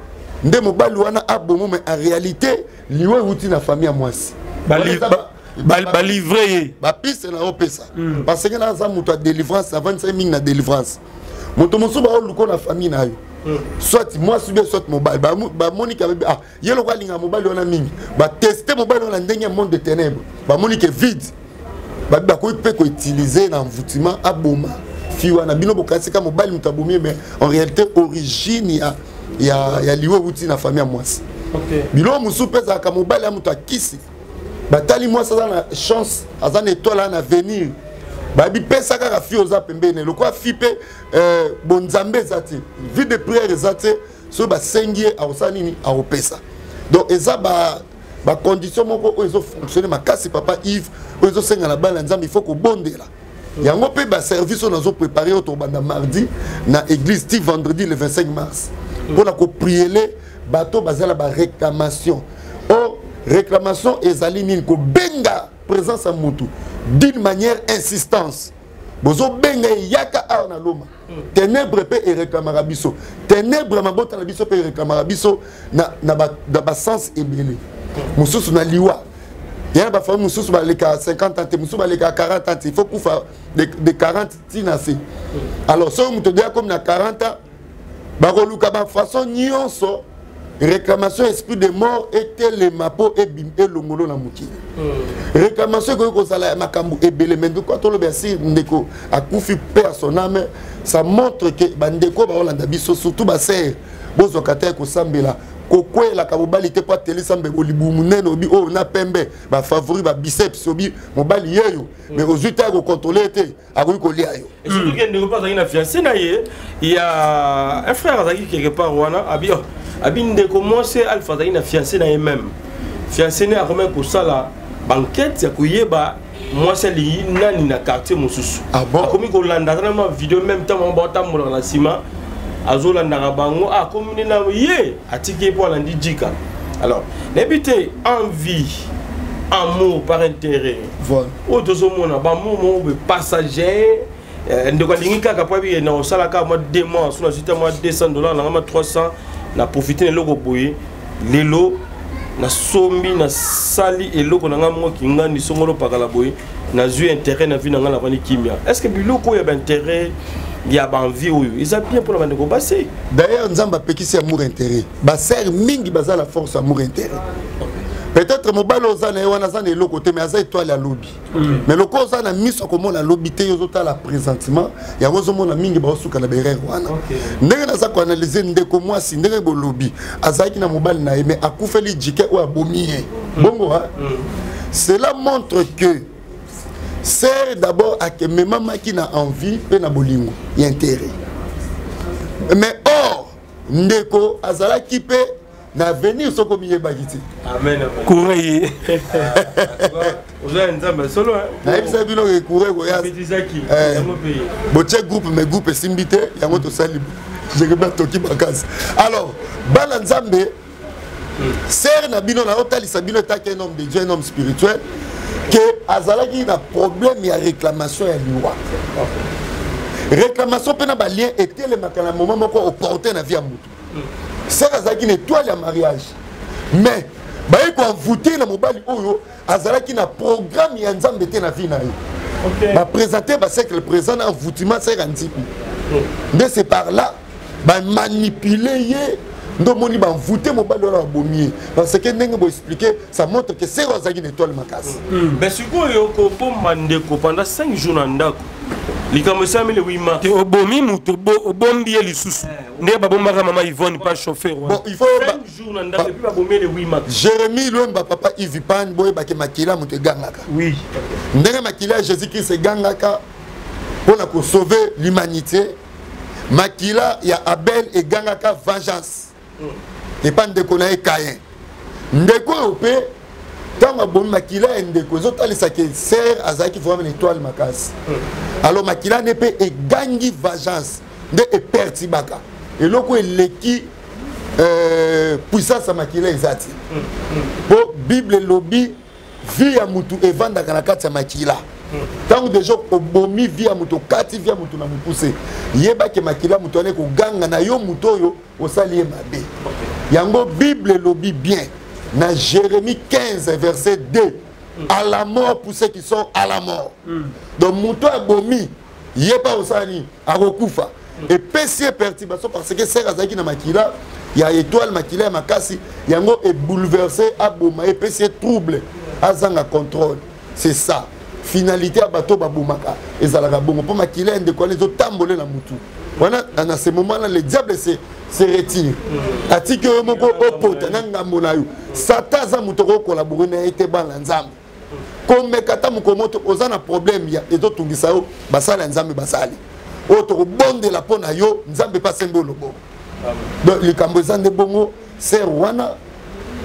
Speaker 1: nde mobali wana abomo, mais en réalité liwa euti na famille ya mwasi.
Speaker 10: Balivre ye.
Speaker 1: Bapiste na opesa, parce que naza moto ya délivrance, avandisaki mingi na délivrance. Moto mosusu baoluka na famille na yo, soit mwasi bien soit mobali, bamoni ke ah, ye loko alingaka mobali wana mingi, bateste mobali wana ndenge ya monde de ténèbre, bamoni ke vide, babi bakoki mpe koutilize na envoûtement aboma fi wana. Bino bokasi ka mobali moto abomi ye, mais en réalité origine ya liwa euti na famille ya mwasi. Biloko mosusu mpe ezalaka mobali ya moto akisi, batali mwasi aza na chance, aza na étoile, aza na avenir, bayebi pesa kaka fi oza pembeni, lokola fi mpe bonzambe eza te, vie de prière eza te, soki basengi ye akosala nini? Akopesa. Donc eza ba bacondition moko oyo ezofonctionne makasi, papa Yves, oyo ezosenga na bana Nzambe, il faut kobondela yango. Mpe baservice oyo nazoprépare, oyo tokobanda mardi na église ti vendredi le 25 mars, mpona kopriele bato baza na baréclamation. Or réclamation ezali nini? Kobenga présence ya mutu d'une manière insistance. Bozobenga eyaka awa na loma. Ténèbre mpe ereklamaka biso, ténèbre ya mabota na biso mpe ereklamaka biso na basens ebele mosusu, na liwa ya na bafamille mosusu. Baleka 50 ans te, mosusu baleka 40 ans te. Il faut kufa de 40 ntina se. Alors soki moto deya komi na 40 ans, bakoluka bafaçon nyonso réclamation esprit de mort etelema mpo elongolo na mokili. Réclamation ekoki kozala ya makambo ebele, mais ndeko atoloba si ndeko akufi, paix à son âme. Ça montre que bandeko baolanda biso, surtout basere, bozwaka te kosambela, kokwelaka mobali te mpo atelisa mbebo libumu monene, obi oyo na pembe, bafavori, babiceps, obi mobali yeyo, mais ozwi te ya kocontrôle te, akoki kolia yo.
Speaker 9: Et surtout que ndeko mpe azalaki na fiancé na ye. Ya un frère azalaki quelque part wana, abi, oh, abi ndeko mwasi Alpha azalaki na fiancé na ye, même fiancé ne akomaki kosala bankete ya koyeba mwasi alingi nani na quartier mosusu. Akomi kolanda, aza na ma video même ntango bango baotambolaka na nsima, azolandaka bango. Akomi nde na ye, atiki ye mpo alandi jika. Alors nayebi te, envie, amour par intérêt oyo tozomona, bamour moko boye passager. Ndeko alingi kaka mpo abi na osalaka mwa 2 mois, so nazwi ta mwa 200 dollar nanga, mwa 300, na profite na eloko boye. Lelo nasombi, nasali eloko na ngai moko kingandi songolo pakala boye, nazwi intérêt na vie na ngai, navandi kimia. Est ce que biloko oyo ya baintérêt, ya baenvie oyo eza bien mpona bandeko basi?
Speaker 1: D'ailleurs Nzambe apekisi amour intérêt. Basere mingi baza la force amour intérêt. Peut-être mobali oza na ye wana aza na eloko te, mais aza étoile ya lobi. Mais loko oza na miso ya komona lobi te, yo ozotala présentement yango, ozomona mingi baosuka na berere wana. Ndenge naza koanalyse, ndeko mwasi, ndenge bolobi, azalaki na mobali na ye, mais akufeli jike oyo abomi ye bongo. Cela montre que sœur d'abord akememamaki na envie mpe na bolingo ya intérêt, mais or ndeko azalaki mpe na avenir soki omiyebaki te.
Speaker 10: Courant ye.
Speaker 9: Oza Nzambe solo.
Speaker 1: Nayebisa bino ke courant ekoya, botie groupe, mais groupe esimbi te. Yango tosali Jérémi atoki makasi. Alors bana Nzambe, sœur na bino, naotalisa bino etaki un homme de Dieu, un homme spirituel, ke azalaki na problème ya réclamation ya liwa. Réclamation mpe na balien etelemaka na moment moko opportun na vie ya motu. Sœur azalaki na étoile ya mariage, mais baye koenvoûte na mobali oyo azalaki na programme ya Nzambe te na vie na ye. Baprésente basiècle présent na envoûtement, sœur andibi nde c'est par là bamanipule ye, nde omoni banvoûte mobali wana, babomi ye. Parce que ndenge boexplike, ça montre que sœur azalaki na étoile makasi.
Speaker 9: Mais sikoyo kobomba ndeko pendant 5 jours na ndako, likambo esalami le 8 mars.
Speaker 10: Te, obomi moto, obombi ye lisusu nde babombaka mama Yvonne pa chauffeur wana.
Speaker 1: Bon, il faut
Speaker 9: 5 jours na ndako et puis babomi ye le 8 mars.
Speaker 1: Jérémi Lwemba, papa Yves Pan, boyebake makila moto egangaka. Ndenge makila ya Jésus Christ egangaka mpona kosauve l'humanité, makila ya Abel egangaka vengeance epa ndeko na ye Kayen. Ndeko oyo mpe ntango abomi, makila ya ndeko ezotalisa ke sœur azalaki vraiment na étoile makasi. Alors makila ne mpe egangi vengeance, nde epertibaka eloko eleki puissance ya makila eza te, mpo Bible elobi vie ya mutu evandaka na kati ya makila. Ntango deja obomi vie ya mutu, okati vie ya mutu na mokuse, yebake makila mutu wana ekoganga na yo, mutu oyo osali ye mabe. Yango Bible elobi bien na Jérémie 15 verset 2: à la mort pour ceux qui sont à la mort. Donc moto abomi ye mpa osala nini? Akokufa. Epesi ye perturbation parce que sœur azalaki na makila ya étoile, makila ya makasi. Yango ebouleverse, aboma, epesi ye trouble, azanga contrôle. C'est ça finalité ya bato babomaka, ezalaka bongo, mpo makila ya ndeko wana ezotambola na mutu wana. Na ce moment là, le diable se retire, atiki oyo moko opota na ngambo na yo. Satan aza moto okokolabore na ye te. Bana Nzambe, komeka ata mokolo moto oza na problème ya ezotungisa yo, basali ya Nzambe basali oyo tokobondela mpo na yo, Nzambe mpe asembi yo loboko. Donc likambo eza nde bongo, sœur wana.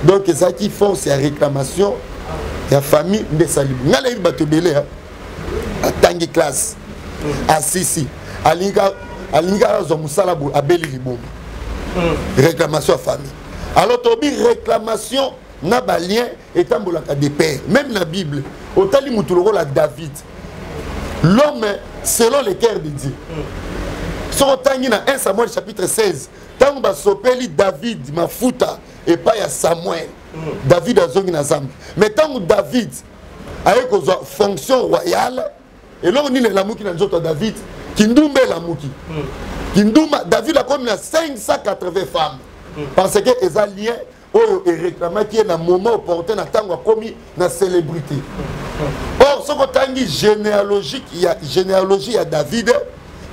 Speaker 1: Donc ezalaki force ya réclamation ya famille nde esali. Ngai nayebi bato ebele atangi classe, asisi, alingi kaka azwa mosala boye, abeli liboma. Réclamation ya famille. Alors tobi réclamation na balien etambolaka de pair. Même na Bible, otali motu lokola David, l'homme selon le cœur de Dieu. Soki otangi na 1 Samuel chapitre 16, ntango basopeli David mafuta epai ya Samuel, David azongi na Zambie. Mais ntango David aye kozwa fonction royale, eloko nini elamuki na nzoto ya David? Kindumba elamuki. Kindumba. David akomi na 580 femmes, parce que eza lien oyo ereklamaki ye na moment opportun, na ntango akomi na célébrité. Or soki otangi généalogique ya généalogie ya David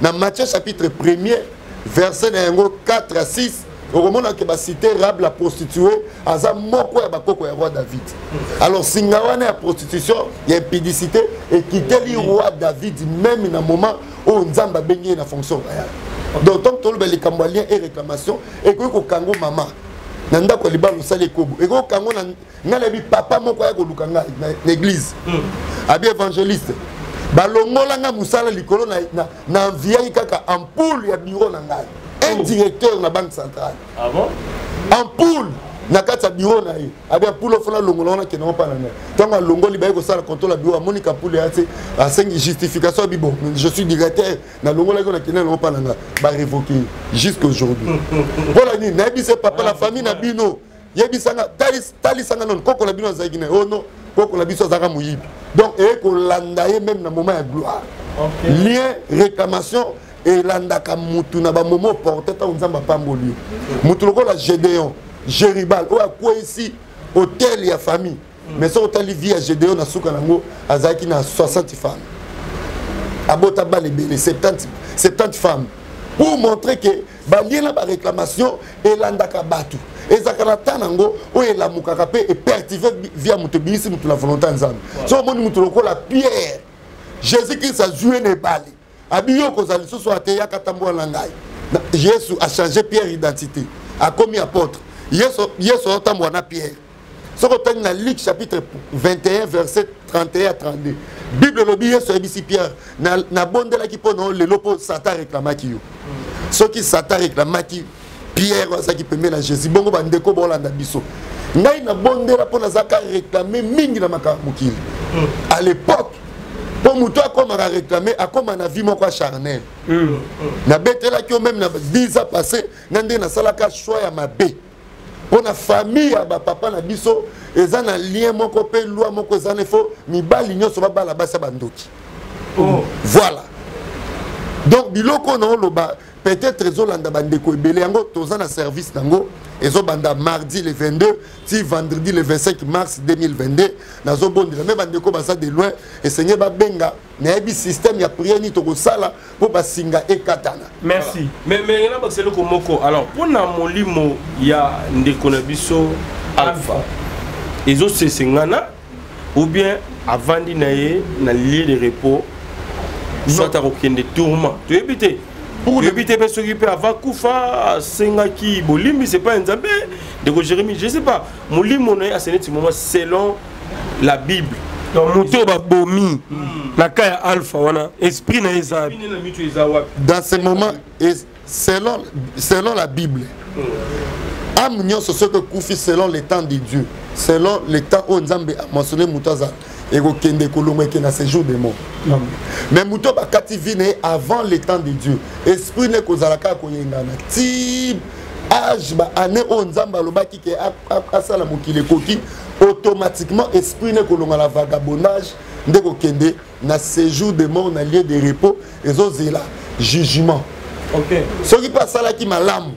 Speaker 1: na Matthieu chapitre 1er, verset na yango 4 à 6, okomona ke bacité Rahab la prostituée aza moko ya bakoko ya roi David. Alors singa wana ya prostitution, ya impudicité, ekiteli roi David même na moment oyo Nzambe abengi ye na fonction royale. Donc ntango toloba likambo ya lien et réclamation, ekoki kokango mama na ndako ya libala osali ekobo, ekoki kokango na ngai. Nayebi papa moko aya koluka ngai na église, abi évangéliste, balongola nga mosala likolo na enviaki kaka ampoule ya bureau na ngai. Un directeur na Banque centrale.
Speaker 9: Ah bon?
Speaker 1: Ampoule na kati ya bureau na ye, abi ampoule ofona longola wana, akende ngo mpa na ngai. Ntango alongoli, baye kosala contrôle ya bureau, amoni ampoule ya te, asengi justification, abi bon, je suis directeur, nalongolaki, nakende nango mpa na ngai, barévoke jusqu'aujourd'hui. Mpola nini? Nayebi se papa na famille na bino, yebisanga, talisanga nano koko na bino azalaki na ye. Oh non, koko na biso azalaka moyibi. Donc eye kolanda ye même na moment ya gloire. Lien, réclamation elandaka mutu na bamoment opportun, ntango Nzambe apamboli yo. Mutu lokola Gédéon, Jéribal oyo akweyisi hotel ya famille. Mais soki otali vie ya Gédéon, na suka nango azalaki na 60 femmes, abota bana ebele, 70, 70 femmes, pour montrer que balie na baréclamation elandaka bato, ezalaka na temps nango oyo elamukaka mpe epertive vie ya moto, ebimisi moto na volonté ya Nzambe. Soki omoni moto lokola Pierre, Jésus Christ azwi ye na ebale, abi yo kozala lisusu ateyaka tambola na ngai. Yesu achange Pierre identité, akomi apôtre. Yesu azotambola na Pierre. Soki otangi na Luc chapitre 21, verset 31 à 32, Bible elobi Yesu ayebisi Pierre: nabondelaki mpo na yo lelo, mpo Satan reklamaki yo. Soki Satan reklamaki Pierre oyo azalaki pembeni na Jésus, bongo bandeko bolanda biso, ngai nabondela mpo nazalaka réclame mingi na makambo mokili à l'époque. Mpo moto akomaka réclame, akoma na vie moko ya charnel. Nabetelaki yo même na 10 ans passé na ndenge nasalaka choix ya mabe mpo na famille ya bapapa na biso. Eza na lien moko mpe loi moko eza na ifo mibali nyonso babala basi ya bandoki. Voilà, donc biloko oyo naoloba peut-être ezolanda bandeko ebele. Yango toza na service nango, ezobanda mardi le 22 ti vendredi le 25 mars 2022. Nazobondela me bandeko baza de loin, esenge babenga. Nayebi système ya prière nini tokosala mpo basinga ekatana.
Speaker 10: Merci.
Speaker 9: Mais na bakisa eloko moko. Alors mpona molimo ya ndeko na biso Alpha, ezosesengana ou bien avandi na ye na lieu de repos, soit akokende tourment, toyebi te. Toyebi te mpe soki mpe ava kufa asengaki bolimbisi epai ya Nzambe. Ndeko Jérémi, je sais pas, molimo na ye ase neti moment selon la Bible.
Speaker 10: Donc moto oyo babomi na ka ya Alpha wana, esprit na ye eza
Speaker 1: dans ce moment et selon la Bible, âme nyonso soki ekufi selon le temps de Dieu, selon le temps oyo Nzambe amentionne, moto azala ekokende kolongwa, eke na séjour de mort. Mais moto bakati vie na ye avant le temps de Dieu, esprit ne kozala kaka koyengana ti age baannée oyo Nzambe alobaki ke asala mokili ekoki. Automatiquement esprit ne kolonga na vagabondage nde kokende na séjour de mort, na lieu de repos, ezozela jugement. Soki mpe asalaki malamu,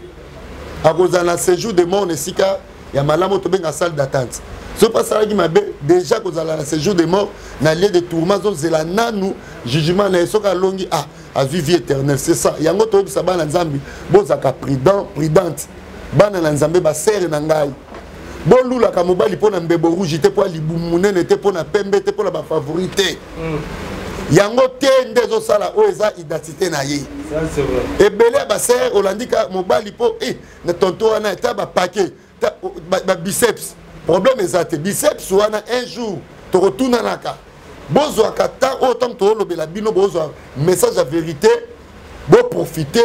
Speaker 1: akozala na séjour de mort na esika ya malamu oyo tobenga salle d'attente. Soki mpe asalaki mabe, déjà kozala na séjour de mort, na lieu de tourment, azozela nanu jugement na ye. Soki alongi, ah, azwi vie éternelle. C'est ça yango toyebisa bana Nzambe: bozalaka prudent, prudente. Bana na Nzambe, basere na ngai, bolulaka mobali mpo na mbebo rouge te, mpo libumu monene te, mpo na pembe te, mpo na bafavori te. Yango te nde ezosala oyo eza identité na ye. Ebele ya basere olandika mobali mpo eh, na tonto wana eta bapake. Ba biceps, problème eza te. Biceps wana, un jour tokotunanaka. Bozwaka temps oyo, ntango toolobela bino, bozwa message ya vérité, boprofite.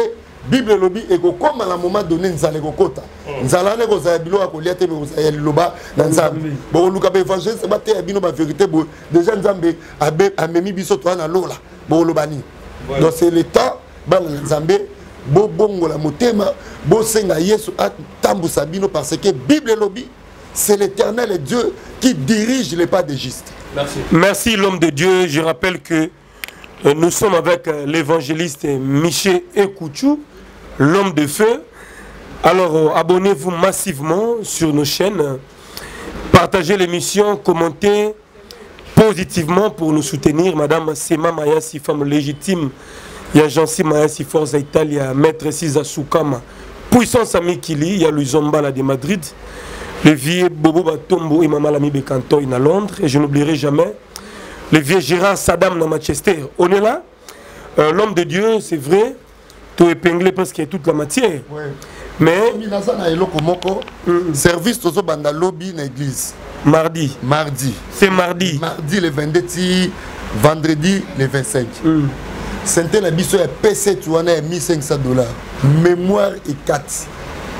Speaker 1: Bible elobi ekokóma na moment donné, nzala ekokota. Nzala wana ekozala biloko ya kolia te, ekozala ya liloba na Nzambe. Bokoluka baévangéliste bateya bino bavérité boye. Déjà Nzambe amemi biso, toya na lola, bokoloba nini? Donc c'est le temps, bana na Nzambe, bobongola motema, bosenga Yesu atambusa bino, parce que Bible elobi: c'est l'Éternel Dieu qui dirige les pas des justes.
Speaker 10: Merci. Merci, l'homme de Dieu. Je rappelle que nous sommes avec l'évangéliste Michel Ekouchou, l'homme de feu. Alors abonnez-vous massivement sur nos chaînes, partagez l'émission, commentez positivement pour nous soutenir. Madame Sema Mayasi, femme légitime, il y a Jancy Mayasi, Forza Italia, Maître Sisa Soukama, Puissance Amikili, il y a Louison Mbala de Madrid, le vieux Bobo Batombo et Mama Lami Bekantoy à Londres, et je n'oublierai jamais le vieux Gérard Saddam dans Manchester. On est là, l'homme de Dieu, c'est vrai, tout épinglé presque toute la matière.
Speaker 1: Ouais.
Speaker 10: Mais
Speaker 1: naza na eloko moko, service tozobanda lobi na église.
Speaker 10: Mardi.
Speaker 1: Mardi.
Speaker 10: C'est mardi.
Speaker 1: Mardi le 22 ti vendredi le 25. Synthé na biso ya P7 wana ya 1500 $, mémoire ekati.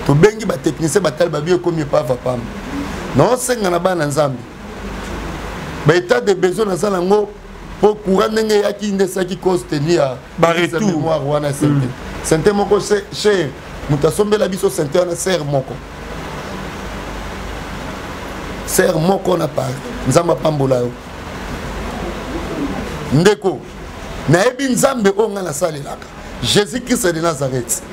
Speaker 1: Tobengi batechnicien, batali, babi ekomi epava pamba. Naosenga na bana Nzambe, baétat de besoin naza nango mpo courant ndenge eyaki nde esalaki cause teni ya
Speaker 10: Baretour.
Speaker 1: mémoire wana. Synthé, synthé moko cher, moto asombela biso synthé wana, sœur moko, sœur moko na Paris. Nzambe apambola yo, ndeko. Nayebi Nzambe oyo ngai nasalelaka, Jésus Christ de Nazareth.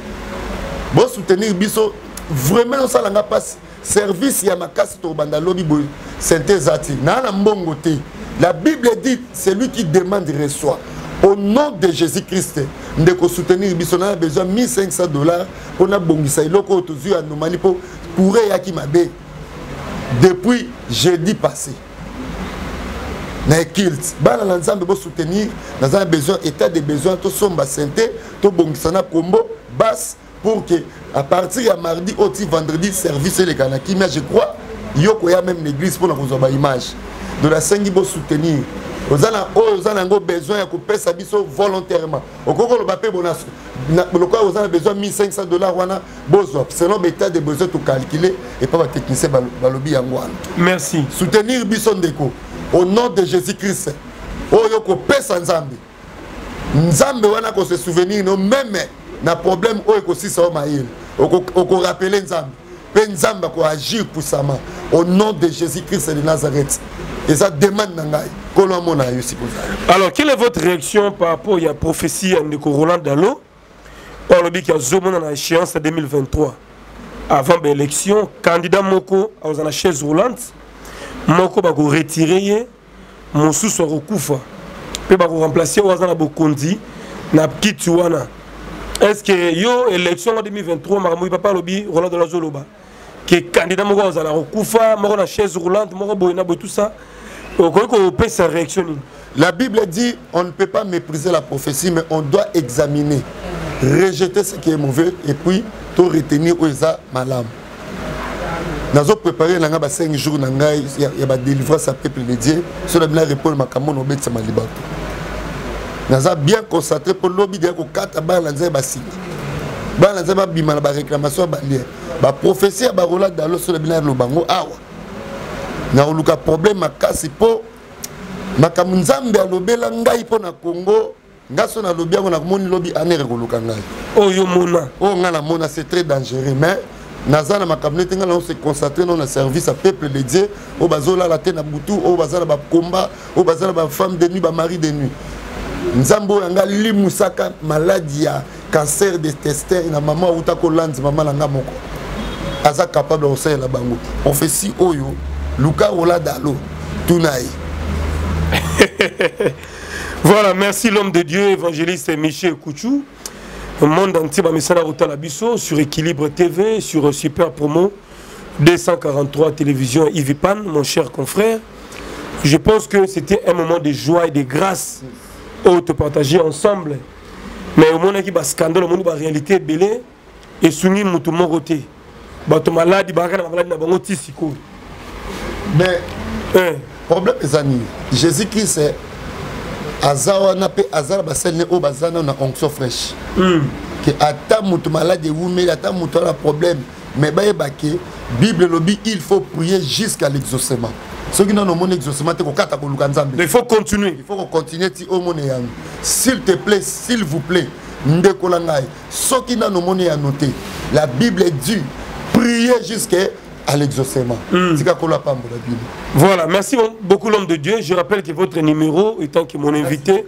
Speaker 1: Bosoutenir biso vraiment, osalanga mpasi. Service ya makasi tokobanda lobi boye. Synthé eza ti naa na mbongo te. La Bible dit: celui qui demande reçoit. Au nom de Jésus Christ, ndeko, soutenir biso. Naa besoin 1500 $ mpona bongisa eloko oyo tozwi anomalie, mpo courant eyaki mabe depuis jeudi passé na ekilte. Bana na Nzambe, bosoutenir. Naza na besoin, état de besoin, tosomba synthé, tobongisa na kombo base pour que à partir ya mardi oti vendredi, service eleka na kimia. Je crois yo koya même l'église mpona kozwa baimage. Donc nasengi bosoutenir. Oza na oyo oza na yango besoin ya kopesa biso volontairement, okoki koloba mpe bona lokola oza na besoin 1500 $ wana, bozwa selon baétat de besoin, tocalcule epa batechnicien balobi yango wana.
Speaker 10: Merci.
Speaker 1: Soutenir biso, ndeko, au nom de Jésus Christ. Oyo kopesa Nzambe, Nzambe wana kose souvenir no même na problème oyo ekosisa yo mayele. Okorappeler Nzambe mpe Nzambe akoagir puissamment au nom de Jésus Christ de Nazareth. Eza demande na ngai. Nkolo amona yo sika ozali.
Speaker 10: Alors, quelle est votre réaction par rapport à la prophétie de Roland Dalo, oyo qui a zomona na échéance 2023, avant l'élection, candidat moko aza na chaise roulante, moko bako retirer ye, mosusu akokufa mpe bakoremplace oyo aza na bokonzi na kiti wana? Est ce que yo, élection en 2023, makambo papa alobi, Roland Dalo azoloba ke candidat moko azala kokufa, moko na chaise roulante, moko boye na boye, tout ça, okoki kopesa réaction nini?
Speaker 1: La Bible dit: on ne peut pas mépriser la prophétie, mais on doit examiner, rejeter ce qui est mauvais et puis tout retenir oyo eza malamu. Nazo préparer na nga ba 5 jours na ngai ya ba délivrance ya peuple de Dieu. So na bina répondre makambo na obetisa libato. Naza bien concentré mpo lobi deya kokata bana na Nzambe basinga, bana na Nzambe babima na baréclamation ya balien, baprophétie ya barola Dalo. So na bina loba yango awa, nakoluka problème makasi mpo makambo Nzambe alobela ngai mpo na Congo. Nga so nalobi yango, nakomoni lobi anere koluka ngai.
Speaker 10: Oyo mona.
Speaker 1: Oyo ngai namona, c'est très dangereux. Mais naza na makambo neti ngai nao se concentre no na service ya peuple de Dieu oyo bazolala te na butu, oyo baza na bakomba, oyo baza na bafemme de nuit, bamari de nuit. Nzambe oyo yanga limusaka maladi ya cancer de intestin na mama auta kolandi mama na nga moko, aza capable ya kosalela bango prophétie oyo. Luka Rola Dalo, tuna ye.
Speaker 10: Voilà, merci l'homme de Dieu, évangéliste Michel Kouchou. Monde entier, bamesana kotala biso sur Équilibre TV, sur Super Promo 243 Télévision Ivipan, mon cher confrère. Je pense que c'était un moment de joie et de grâce oyo topartager ensemble. Mais au moins, qui ba scandale, au moins, ba réalité belé, et soumis mutu moko te. Bato maladi bakaka na maladi na bango ti sikoyo.
Speaker 1: Mais eh. problème eza nini? Jésus Christ eh, aza wana mpe aza na basali ne oyo baza nano na onction fraîche mm. ke ata moto maladi ewumeli ata moto ana problème mais bayeba ke bible elobi il faut prier jusqu'à l'exaucement soki nano omoni exaucement te kokata koluka nzambe
Speaker 10: il faut continuer
Speaker 1: il faut kocontinue ti omona eyano s'il te plaît s'il vous plaît ndeko na ngai soki nano omoni eyano te la bible dit prier jusqu'à à l'exaucement mm. tika kolo apambola bino
Speaker 10: voilà merci beaucoup l'homme de dieu je rappelle que votre numéro étant que mon invité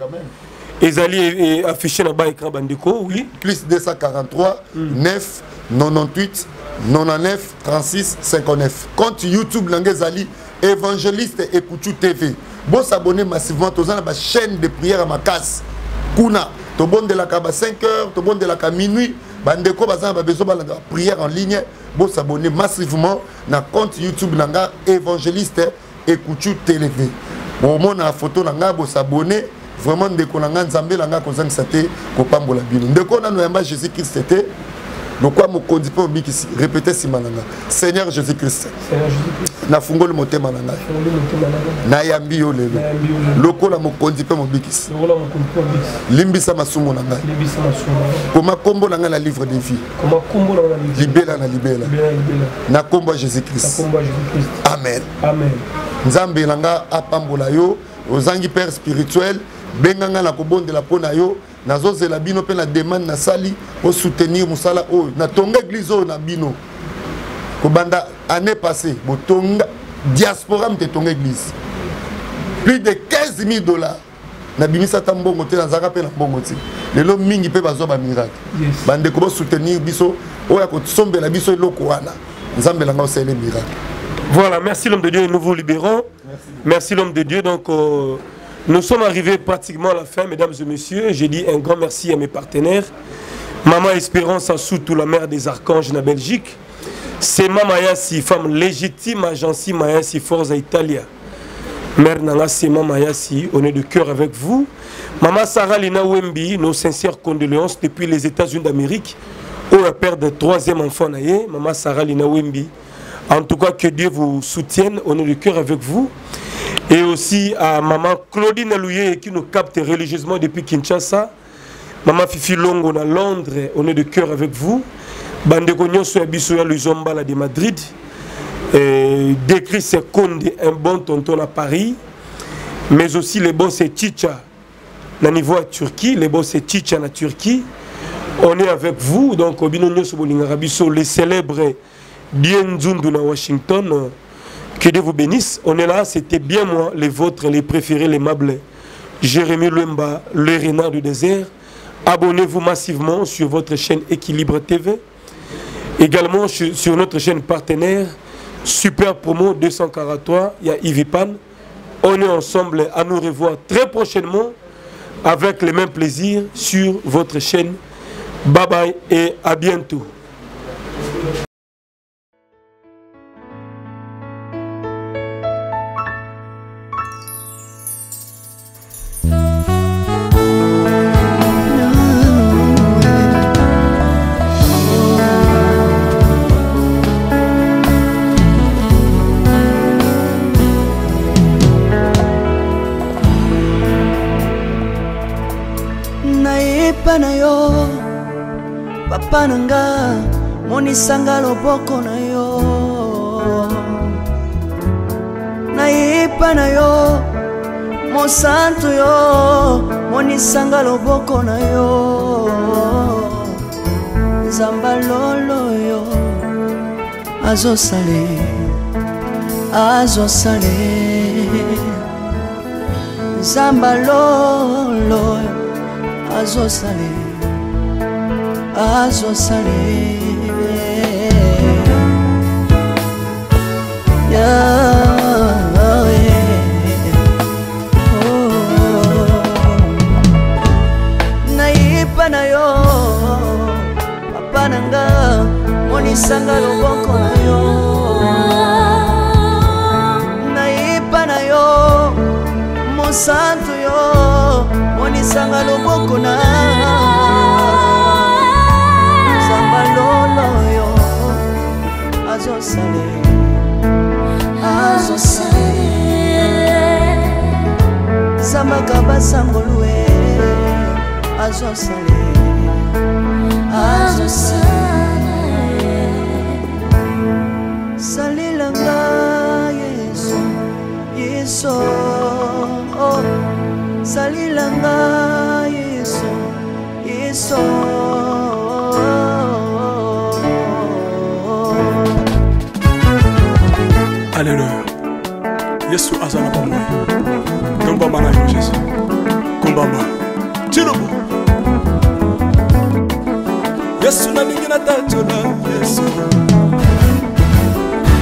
Speaker 10: ezali affiché na ba écran bandeko oui
Speaker 1: plus 243 mm. 9 98 99 36 59 compte youtube na ngai ezali évangéliste ekutu tv bosabonne massivement toza na bachaîne de prière ya makasi kuna tobondelaka ba 5 heures tobondelaka minuit bandeko baza na babesoin balanda prière en ligne bosabonne massivement na compte youtube na nga évangéliste ekutu tv bomona photo na nga bosabonne vraiment ndeko na nga nzambe na nga akozangisa te kopambola bino ndeko nano yamba jésus christ te lokwa mokonzi mpe mobikisi repete nsima na nga seigneur jésus christ nafungoli motema na ngai nayambi yo lelo lokola mokonzi mpe mobikisi limbisa masumu na ngai koma nkombo na ngai na livre de vie libela na libela na nkombo ya jésus christ amen nzambe na ngai apambola yo ozangi père spirituel benga ngai na kobondela mpo na yo nazozela bino mpe na demande nasali osoutenir mosala oyo natonga eglise oyo na bino kobanda année passée botonga diaspora moto etonga eglise plus de 15 000 dollars nabimisa ata mbongo te nazalaka mpe na mbongo te lelo mingi mpe bazwa bamiracle bandeko bosoutenir biso oyo akosombela biso eloko wana nzambe na ngai osaleli miracle
Speaker 10: voilà merci l'homme de dieu nous vous libérons merci, merci l'homme de dieu donc euh, nous sommes arrivés pratiquement à la fin mesdames et messieurs j'ai dit un grand merci à mes partenaires maman espérance Assoutou la mère des archanges na belgique Sema Mayasi, femme légitime, agence Mayasi, Forza Italia. Mère Nanga Sema Mayasi, on est de cœur avec vous. Maman Sarah Lina Wembi, nos sincères condoléances depuis les États-Unis d'Amérique, où la perte de troisième enfant. Maman Sarah Lina Wembi, en tout cas, que Dieu vous soutienne, on est de cœur avec vous. Et aussi à maman Claudine Alouye qui nous capte religieusement depuis Kinshasa. Maman Fifi Longo à Londres, on est de cœur avec vous. Bandeko nyonso ya biso ya Luzombala de Madrid. Décrit c'est Konde, un bon tonton à Paris. Mais aussi les bons c'est Chicha na niveau à Turquie, les bons c'est Chicha na Turquie. On est avec vous, donc bino nyonso bolingaka biso les célèbres Bien Nzundu na Washington. Que Dieu vous bénisse. On est là, c'était bien moi, les vôtres, les préférés, les mables. Jérémy Lumba, le renard du désert. Abonnez-vous massivement sur votre chaîne Équilibre TV. Également sur notre chaîne partenaire Super Promo 243, il y a Ivipan. On est ensemble à nous revoir très prochainement avec les mêmes plaisirs sur votre chaîne. Bye bye et à bientôt.
Speaker 14: Nayepa na yo papa na nga monisanga loboko na yo nayepa na yo mosantu yo monisanga loboko na yo nzamba lolo yo azosale azosale nzamba lolo azosale azosale yeah, yeah. Oh. Nayipa na yo papa na nga monisanga loboko na yo nayipa na yo mosantu yo monisanga loboko na nzamba lolo yo azosala azosala salela nga yesu yesu oh. salela nga yesu yesu
Speaker 15: Alléluia. Yesu aza na bomoi. Tombama na yo Jésus. Kumbama. Tilobo. Yesu nalingi natatola Yesu.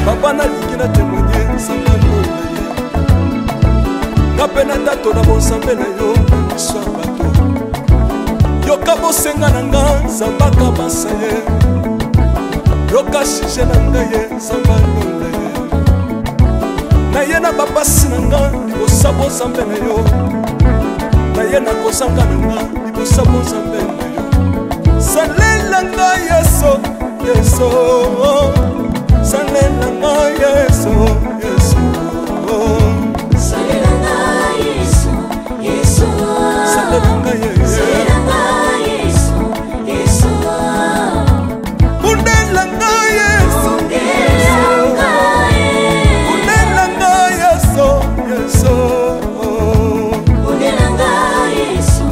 Speaker 15: Papa nalingi na témoigner nzambe lola ye. Nga mpe natatola bonzambe na yo na miso ya bato. Yoka bosenga na nga nzambe akabasa ye. Yoka sujet na ngai ye nzambe alola ye. Naye na bapasi na nga libosa bozambe na yo. Naye na kozanga na nga libosa bozambe na yo. Salela nga Yesu, Yesu. Salela nga Yesu, Yesu.
Speaker 14: Salela nga Yesu, Yesu.
Speaker 15: Salela nga Yesu.
Speaker 14: Salela nga Yesu, Yesu.
Speaker 15: Bundela nga Yesu.
Speaker 14: Bundela nga Yesu.
Speaker 15: Bundela nga Yesu, Yesu.
Speaker 14: Bundela nga Yesu,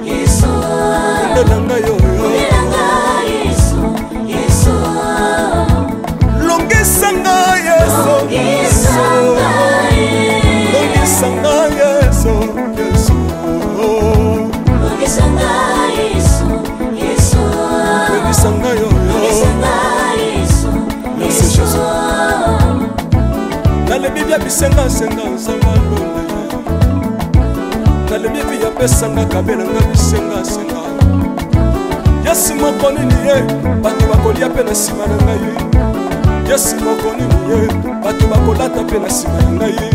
Speaker 14: Yesu.
Speaker 15: Bundela nga yo, yo.
Speaker 14: Bundela nga Yesu, Yesu.
Speaker 15: Longisa nga Yesu.
Speaker 14: Longisa nga Yesu.
Speaker 15: Longisa nga Yesu, Yesu.
Speaker 14: Longisa nga Yesu, Yesu.
Speaker 15: Longisa nga yo, yo.
Speaker 14: Longisa nga Yesu,
Speaker 15: Merci
Speaker 14: Yesu.
Speaker 15: Jésus. Nalebi bia bisengasenga nzambe alola ye. Nalebi bi apesanga kabelanga bisengasenga. Yesu moko nini ye bato bakolia mpe na nsima na ngai. Yesu moko nini ye bato bakolata mpe na nsima na ngai.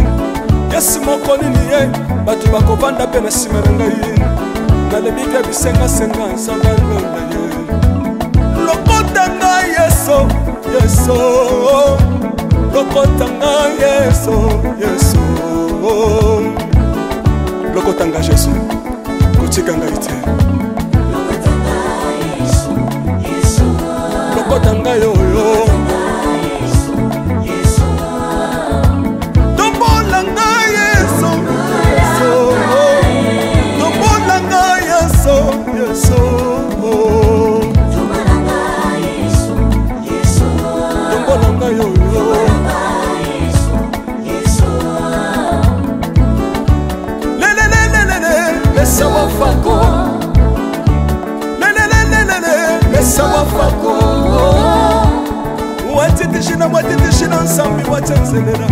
Speaker 15: Yesu moko nini ye bato bakovanda mpe na nsima na ngai. Nalebi bia bisengasenga nzambe alola ye. Lokota ngai Yesu, Yesu. Lokota ngai Yesu, Yesu. Lokota ngai Jésus, kotika ngai te. Lokota ngai oyo. Tombola ngai Yesu, Yesu. Tombola ngai Yesu, Yesu. Tombola ngai oyo. Lelelelelele, lesa wafako. Lelelelelele, lesa wafako. Watitishina, watitishina nsambi watenzelela.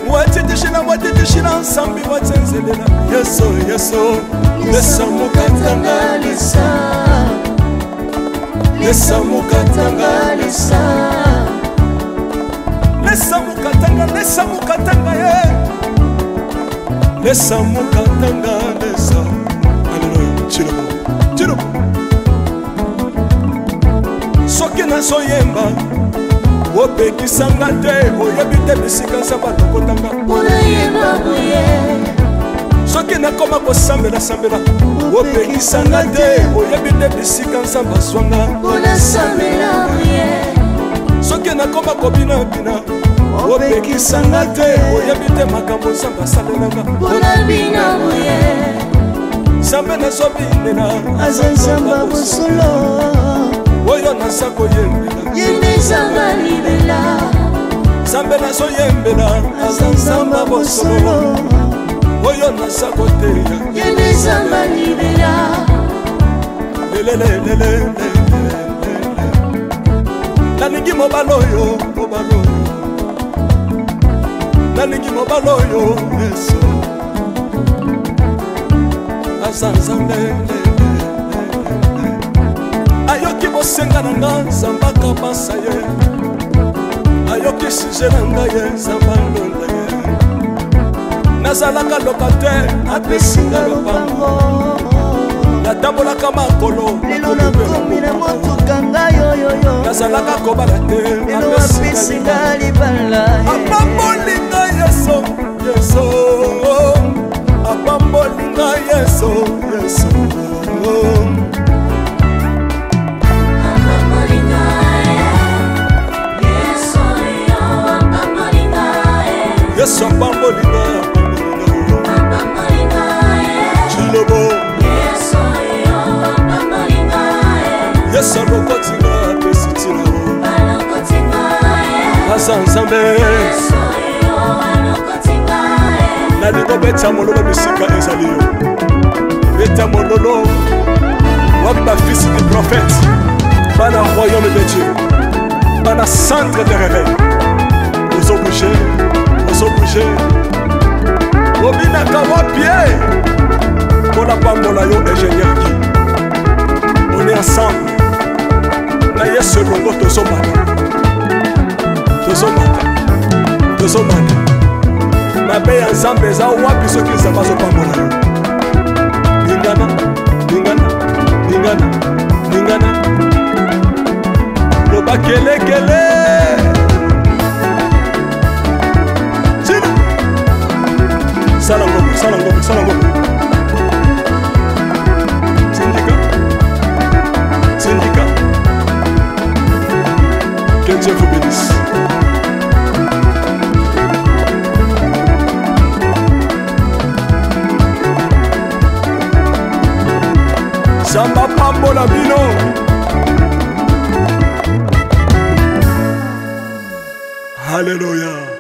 Speaker 15: Watitishina, watitishina nsambi watenzelela. Yesu, Yesu, lesa mukatanga lesa. Lesa mukatanga lesa. Lesa mukatanga, lesa mukatanga ye. Lesa mukatanga lesa. Alléluia. Tshilombo, Tshilombo. Soki nazoyemba opekisanga te, oyebi te bisika nzambe alokotanga.
Speaker 14: Unayemba boye.
Speaker 15: Soki nakoma kosambela-sambela opekisanga te, oyebi te bisika nzambe azwanga.
Speaker 14: Unasambela boye.
Speaker 15: Soki nakoma kobinabina opekisanga te, oyebi te makambo nzambe asalelanga.
Speaker 14: Unabina boye.
Speaker 15: Nzambe nazobinela
Speaker 14: Aza nzambe ya bosolo.
Speaker 15: Oyo naza koyembela
Speaker 14: Ye nde nzambe ya libela.
Speaker 15: Nzambe nazoyembela aza nzambe ya bosolo. Oyo naza koteya
Speaker 14: Ye nde nzambe ya libela.
Speaker 15: Lelelelelele. Nalingi mobali oyo, mobali oyo. Nalingi mobali oyo Yesu aza nzambe. Ayoki bosenga na nga nzambe akabasa ye. Ayoki sujet na ngai ye nzambe alola ye. Nazalaka locataire, apesi nga lopango. Natambolaka makolo,
Speaker 14: Lelo nakomi na motuka ngai yoyoyo.
Speaker 15: Nazalaka kobala te,
Speaker 14: Lelo apesi nga libala.
Speaker 15: Apamboli ngai Yesu, Yesu. Apamboli ngai Yesu, Yesu. Nzambe. Nalingi obetisa mololo bisika ezali yo. Beta mololo. Wapi bafils du prophète? Bana royaume de Dieu. Bana centre de réveil. Ozo bouger, ozo bouger. Obinaka wapi ye? Mpo napambola yo ingénieur Guy. On est ensemble. Na Yesu elongo tozomata. Tozomata. Tozomata. Mabe ya Nzambe eza wapi soki Nzambe azopambola yo? Lingana, lingana, lingana, lingana. Loba kelekele. Sina. Sala ngombe, sala ngombe, sala ngombe. Sindika. Sindika. Que Dieu vous bénisse. Nzambe apambola bino. Alléluia.